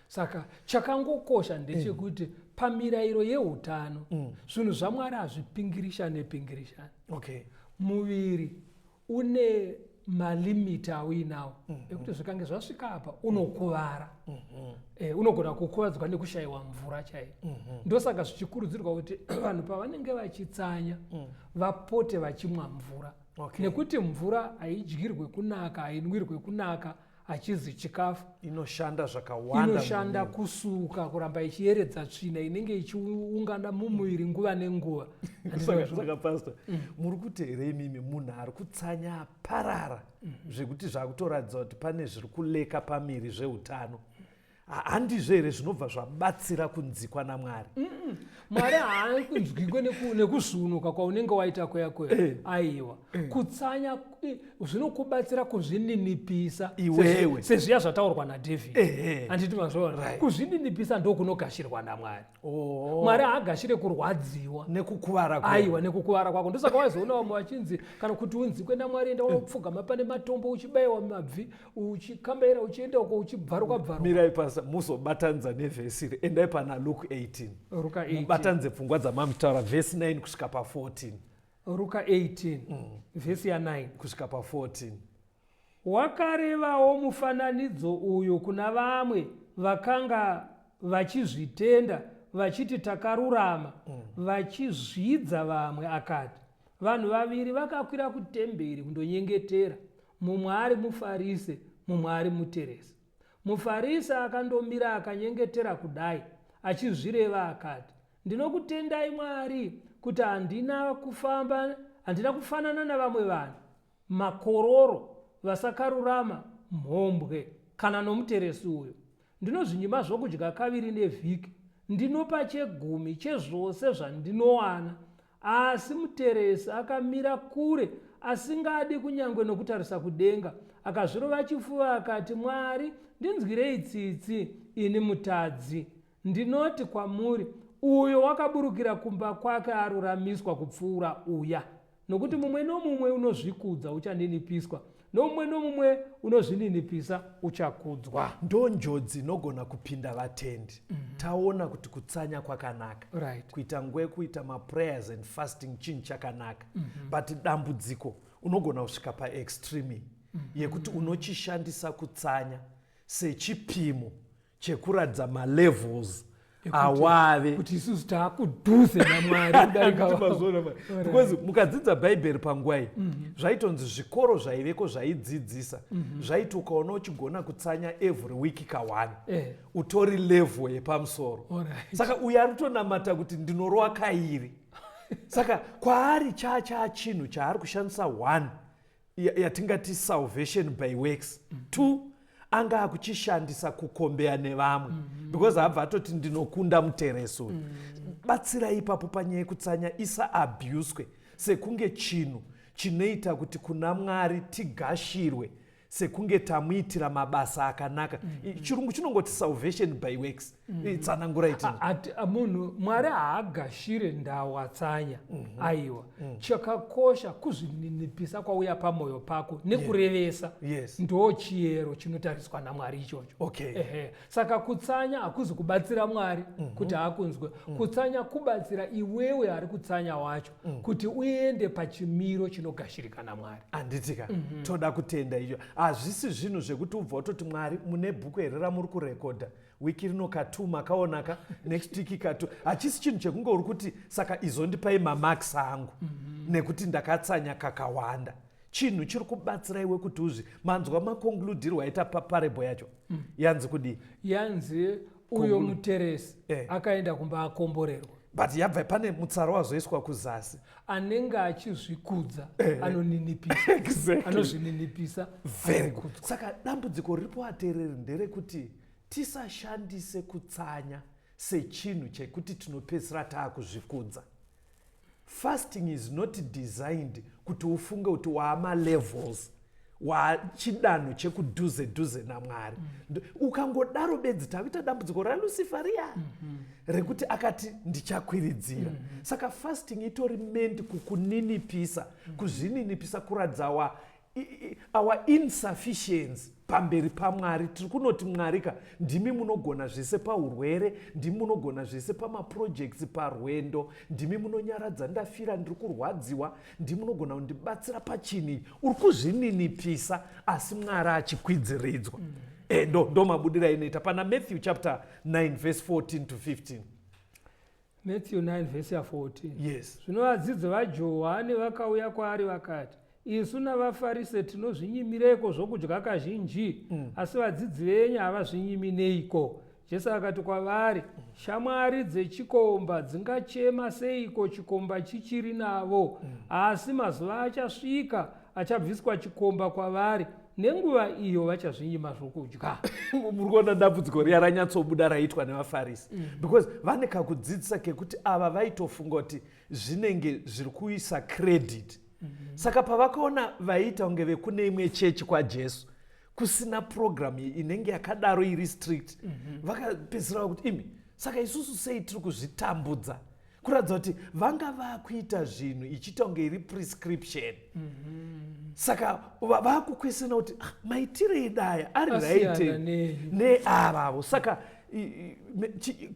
Saka chakangokosha ndechekuti pamirayiro yeutano, zvinhu zvaMwari hazvipingirishane pingirishane. Muviri une malimiti auinawo ekuti zvikange zvasvika apa unokuvara. Unogona kukuvadzwa nekushayiwa mvura chaiyo. Ndosaka zvichikurudzirwa kuti vanhu pavanenge vachitsanya vapote vachimwa mvura, nekuti mvura haidyirwe kunaka, hainwirwe kunaka, hachizi chikafu. Inoshanda zvakawanda. Inoshanda mumuviri. Kusuka, kuramba ichiyeredza tsvina inenge ichiungana mumuviri nguva nenguva. Saka pastor, muri kuti here imimi munhu ari kutsanya aparara zvekuti zvakutoratidza kuti pane zviri kuleka pamiri zveutano, handizvo here zvinobva zvabatsira kunzikwa naMwari? Mwari haakunzwikwe nekuzvunuka kwaunenge waita kuya kuya. Aiwa, kutsanya zvinokubatsira kuzvininipisa. Iwewe. Sezviya zvataurwa naDavid. Handiti mazvaona? Right. Kuzvininipisa ndokunogashirwa naMwari. Oh. Mwari haagashire kurwadziwa nekukuvara kwako. Aiwa, nekukuvara kwako. Ndosaka waizoona vamwe vachinzi kana kuti unzikwe naMwari, enda unopfugama pane matombo, uchibayiwa mabvi, uchikambaira, uchienda uko, uchibvaruka bvaruka. Mirai pasa, muzobatanidza nevhesi iri. Endai pana Luke 18. Ruka 18. Mubatanidze pfungwa dzamamutaura, vhesi 9 kusvika pa14. Ruka 18, vhesi ya9 kusvika pa14. Wakarevawo mufananidzo uyu kuna vamwe vakanga vachizvitenda vachiti takarurama, vachizvidza vamwe, akati, vanhu vaviri vakakwira kutemberi kundonyengetera, mumwe ari muFarise, mumwe ari muteresi. MuFarise akandomira akanyengetera kudai achizvireva akati, ndinokutendai Mwari kuti handina kufamba, handina kufanana navamwe vanhu, makororo, vasakarurama, mhombwe, kana nomuteresi uyo. Ndinozvinyima zvokudya kaviri nevhiki, ndinopa chegumi chezvose zvandinowana. Asi muteresi akamira kure, asingadi kunyange nokutarisa kudenga, akazvirova chifuva akati, Mwari, ndinzwirei tsitsi ini mutadzi. Ndinoti kwamuri, uyo wakaburukira kumba kwake aruramiswa kupfuura uya, nokuti mumwe nomumwe unozvikudza uchaninipiswa, nomumwe nomumwe unozvininipisa uchakudzwa. Ndo njodzi inogona kupinda vatendi. Taona kuti kutsanya kwakanaka, kuita nguva yekuita maprayers and fasting chinhu chakanaka, but dambudziko unogona kusvika paextreme yekuti unochishandisa kutsanya sechipimo chekuratidza malevels awave kuti isusu taakudhuze naMwari kudarika Kuti mazuva ano, because mukadzidza Bhaibheri panguva iyi, zvaitonzi zvikoro zvaiveko zvaidzidzisa zvaiti ukaona uchigona kutsanya every week ka1, utori level yepamusoro. Saka uyo ari kutonamata kuti ndinorova kairi, saka kwaari chaa chinhu chaari kushandisa one yatingati salvation by works. Two, anga akuchishandisa kukombeya nevamwe, because abva atoti ndinokunda muteresi uyu. Batsirai ipapo panyaya yekutsanya isaabhuswe sekunge chinhu chinoita kuti kuna Mwari tigashirwe sekunge tamuitira mabasa akanaka. Chirungu chinongoti salvation by works. Tsanangura itini. Munhu, Mwari haagashire ndawatsanya. Aiwa, chakakosha kuzvininipisa kwauya pamwoyo pako nekurevesa. Ndo chiyero chinotariswa naMwari ichocho. Ehe. Saka kutsanya hakuzi kubatsira Mwari kuti akunzwe. Kutsanya kubatsira iwewe ari kutsanya wacho kuti uende pachimiro chinogashirika naMwari. Handitika? Toda kutenda icho. Hazvisi zvinhu zvekuti ubva watoti, Mwari, mune bhuku here ramuri kurekodha wiki rino ka2 makaonaka, next week ka2? Hachisi chinhu chekunge uri kuti saka izondipai mamarks angu nekuti ndakatsanya kakawanda. Chinhu chiri kubatsira iwe kuti uzvi manzwa maconcludirwo aita paparable yacho. Yanzi kudii? Yanzi uyo muteresi akaenda kumba akomborerwa. But yabva pane mutsara wazoiswa kuzasi. Anenge achizvikudza anoninipisa. Anozvininipisa. Very good. Saka dambudziko riripo, ateereri, nderekuti tisashandise kutsanya sechinhu chekuti tinopedzisira taakuzvikudza. Fasting is not designed kuti ufunge kuti waamalevels, wachidanho chekudhuze dhuze naMwari. Ukangodaro bedzi, takuita dambudziko raLucifer riya rekuti akati ndichakwiridzira. Saka fasting itori meant kukuninipisa, kuzvininipisa, kuratidza our insufficiency pamberi paMwari. Tiri kunoti, "Mwari ka, ndimi munogona zvese paurwere, ndimi munogona zvese pamaprojects, parwendo, ndimi munonyaradza ndafira, ndiri kurwadziwa, ndimi munogona kundibatsira pachinhu." Uri kuzvininipisa, asi Mwari achikwidziridzwa. Ndo mabudiro ainoita pana Matthew chapter 9 verse 14 to 15. Matthew 9 vhesi ya14. Yes. Zvino vadzidzi vaJohani vakauya kwaari vakati, "Isu navaFarise tinozvinyimireiko zvokudya kazhinji, asi vadzidzi venyu havazvinyimi neiko?" Jesu akati kwavari, "Shamwari dzechikomba dzingachema seiko chikomba chichiri navo? Asi mazuva achasvika achabviswa chikomba kwavari, nenguva iyo vachazvinyima zvokudya." Muri kuona dambudziko riya ranyatsobuda raitwa nevaFarisi, because vane kakudzidzisa kekuti ava vaitofunga kuti zvinenge zviri kuisa credit. Saka pavakaona vaiita kunge vekune imwe chechi kwaJesu kusina purogiramu inenge yakadaro iri strict, vakapedzisira vakuti, "Imi, saka isusu sei tiri kuzvitambudza?" Kuratidza kuti vanga vakuita zvinhu ichiita kunge iri prescription. Saka vakukwesena kuti, "Ah, maitiro edu aya ari Asiyana right nei?" neavavo. Saka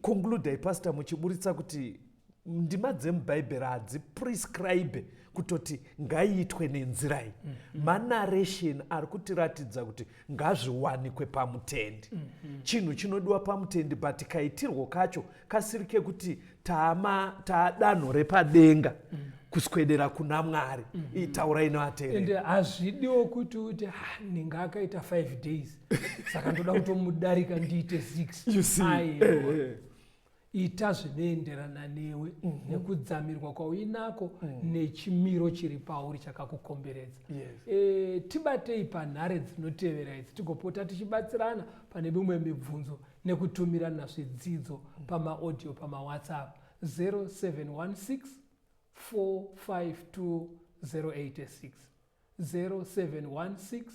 concludai, pastor, muchiburitsa kuti ndima dzemubhaibheri hadziprescribe kutoti ngaiitwe nenzira iyi. Manarration ari kutiratidza kuti ngazviwanikwe pamutendi, chinhu chinodiwa pamutendi, but kaitirwo kacho kasiri kekuti taadanho repadenga kuswedera kuna Mwari. Taurai nevateereri. Ende hazvidiwo kuti uti, "Ah, ninga akaita 5 days, saka ndoda kutomudarika ndiite 6." You see? Aiwa. Ita zvinoenderana newe nekudzamirwa kwauinako nechimiro chiri pauri chakakukomberedza. Tibatei panhare dzinotevera idzi, tigopota tichibatsirana pane mimwe mibvunzo nekutumirana zvidzidzo pamaaudio pamawhatsapp 0716 452 086, 0716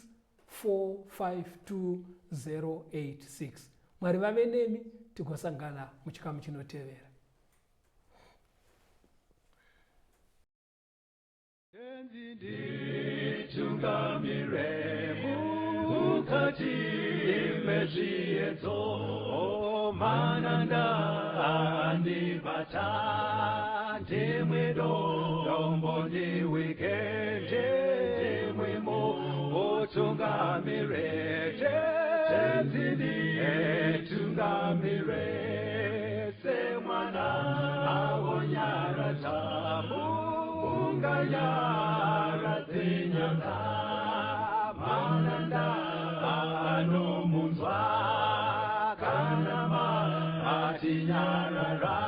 452 086. Mwari vave nemi, tigosangana muchikamu chinotevera. Nditungamire mukati mezviedzo, mananda andibata, ndimwe dombo ndiwike, ndimwimo utungamire, Tenzi nditungamire, semwana awonyaradza unganyaradze nyanza, mananda anomunzwa kana matinyarara,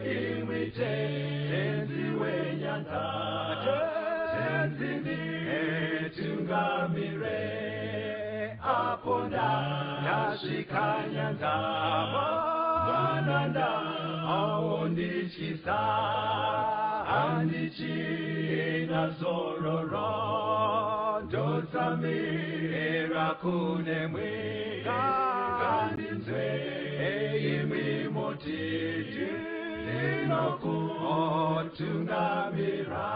imwi Tenzi wenyanza, Tenzi nditungamire, apo ndasvika nyanza, mananda aondityisa, handichina zororo, ndotsamira kune mwi, ngandinzwe imwi mutiti ndinokutungamira.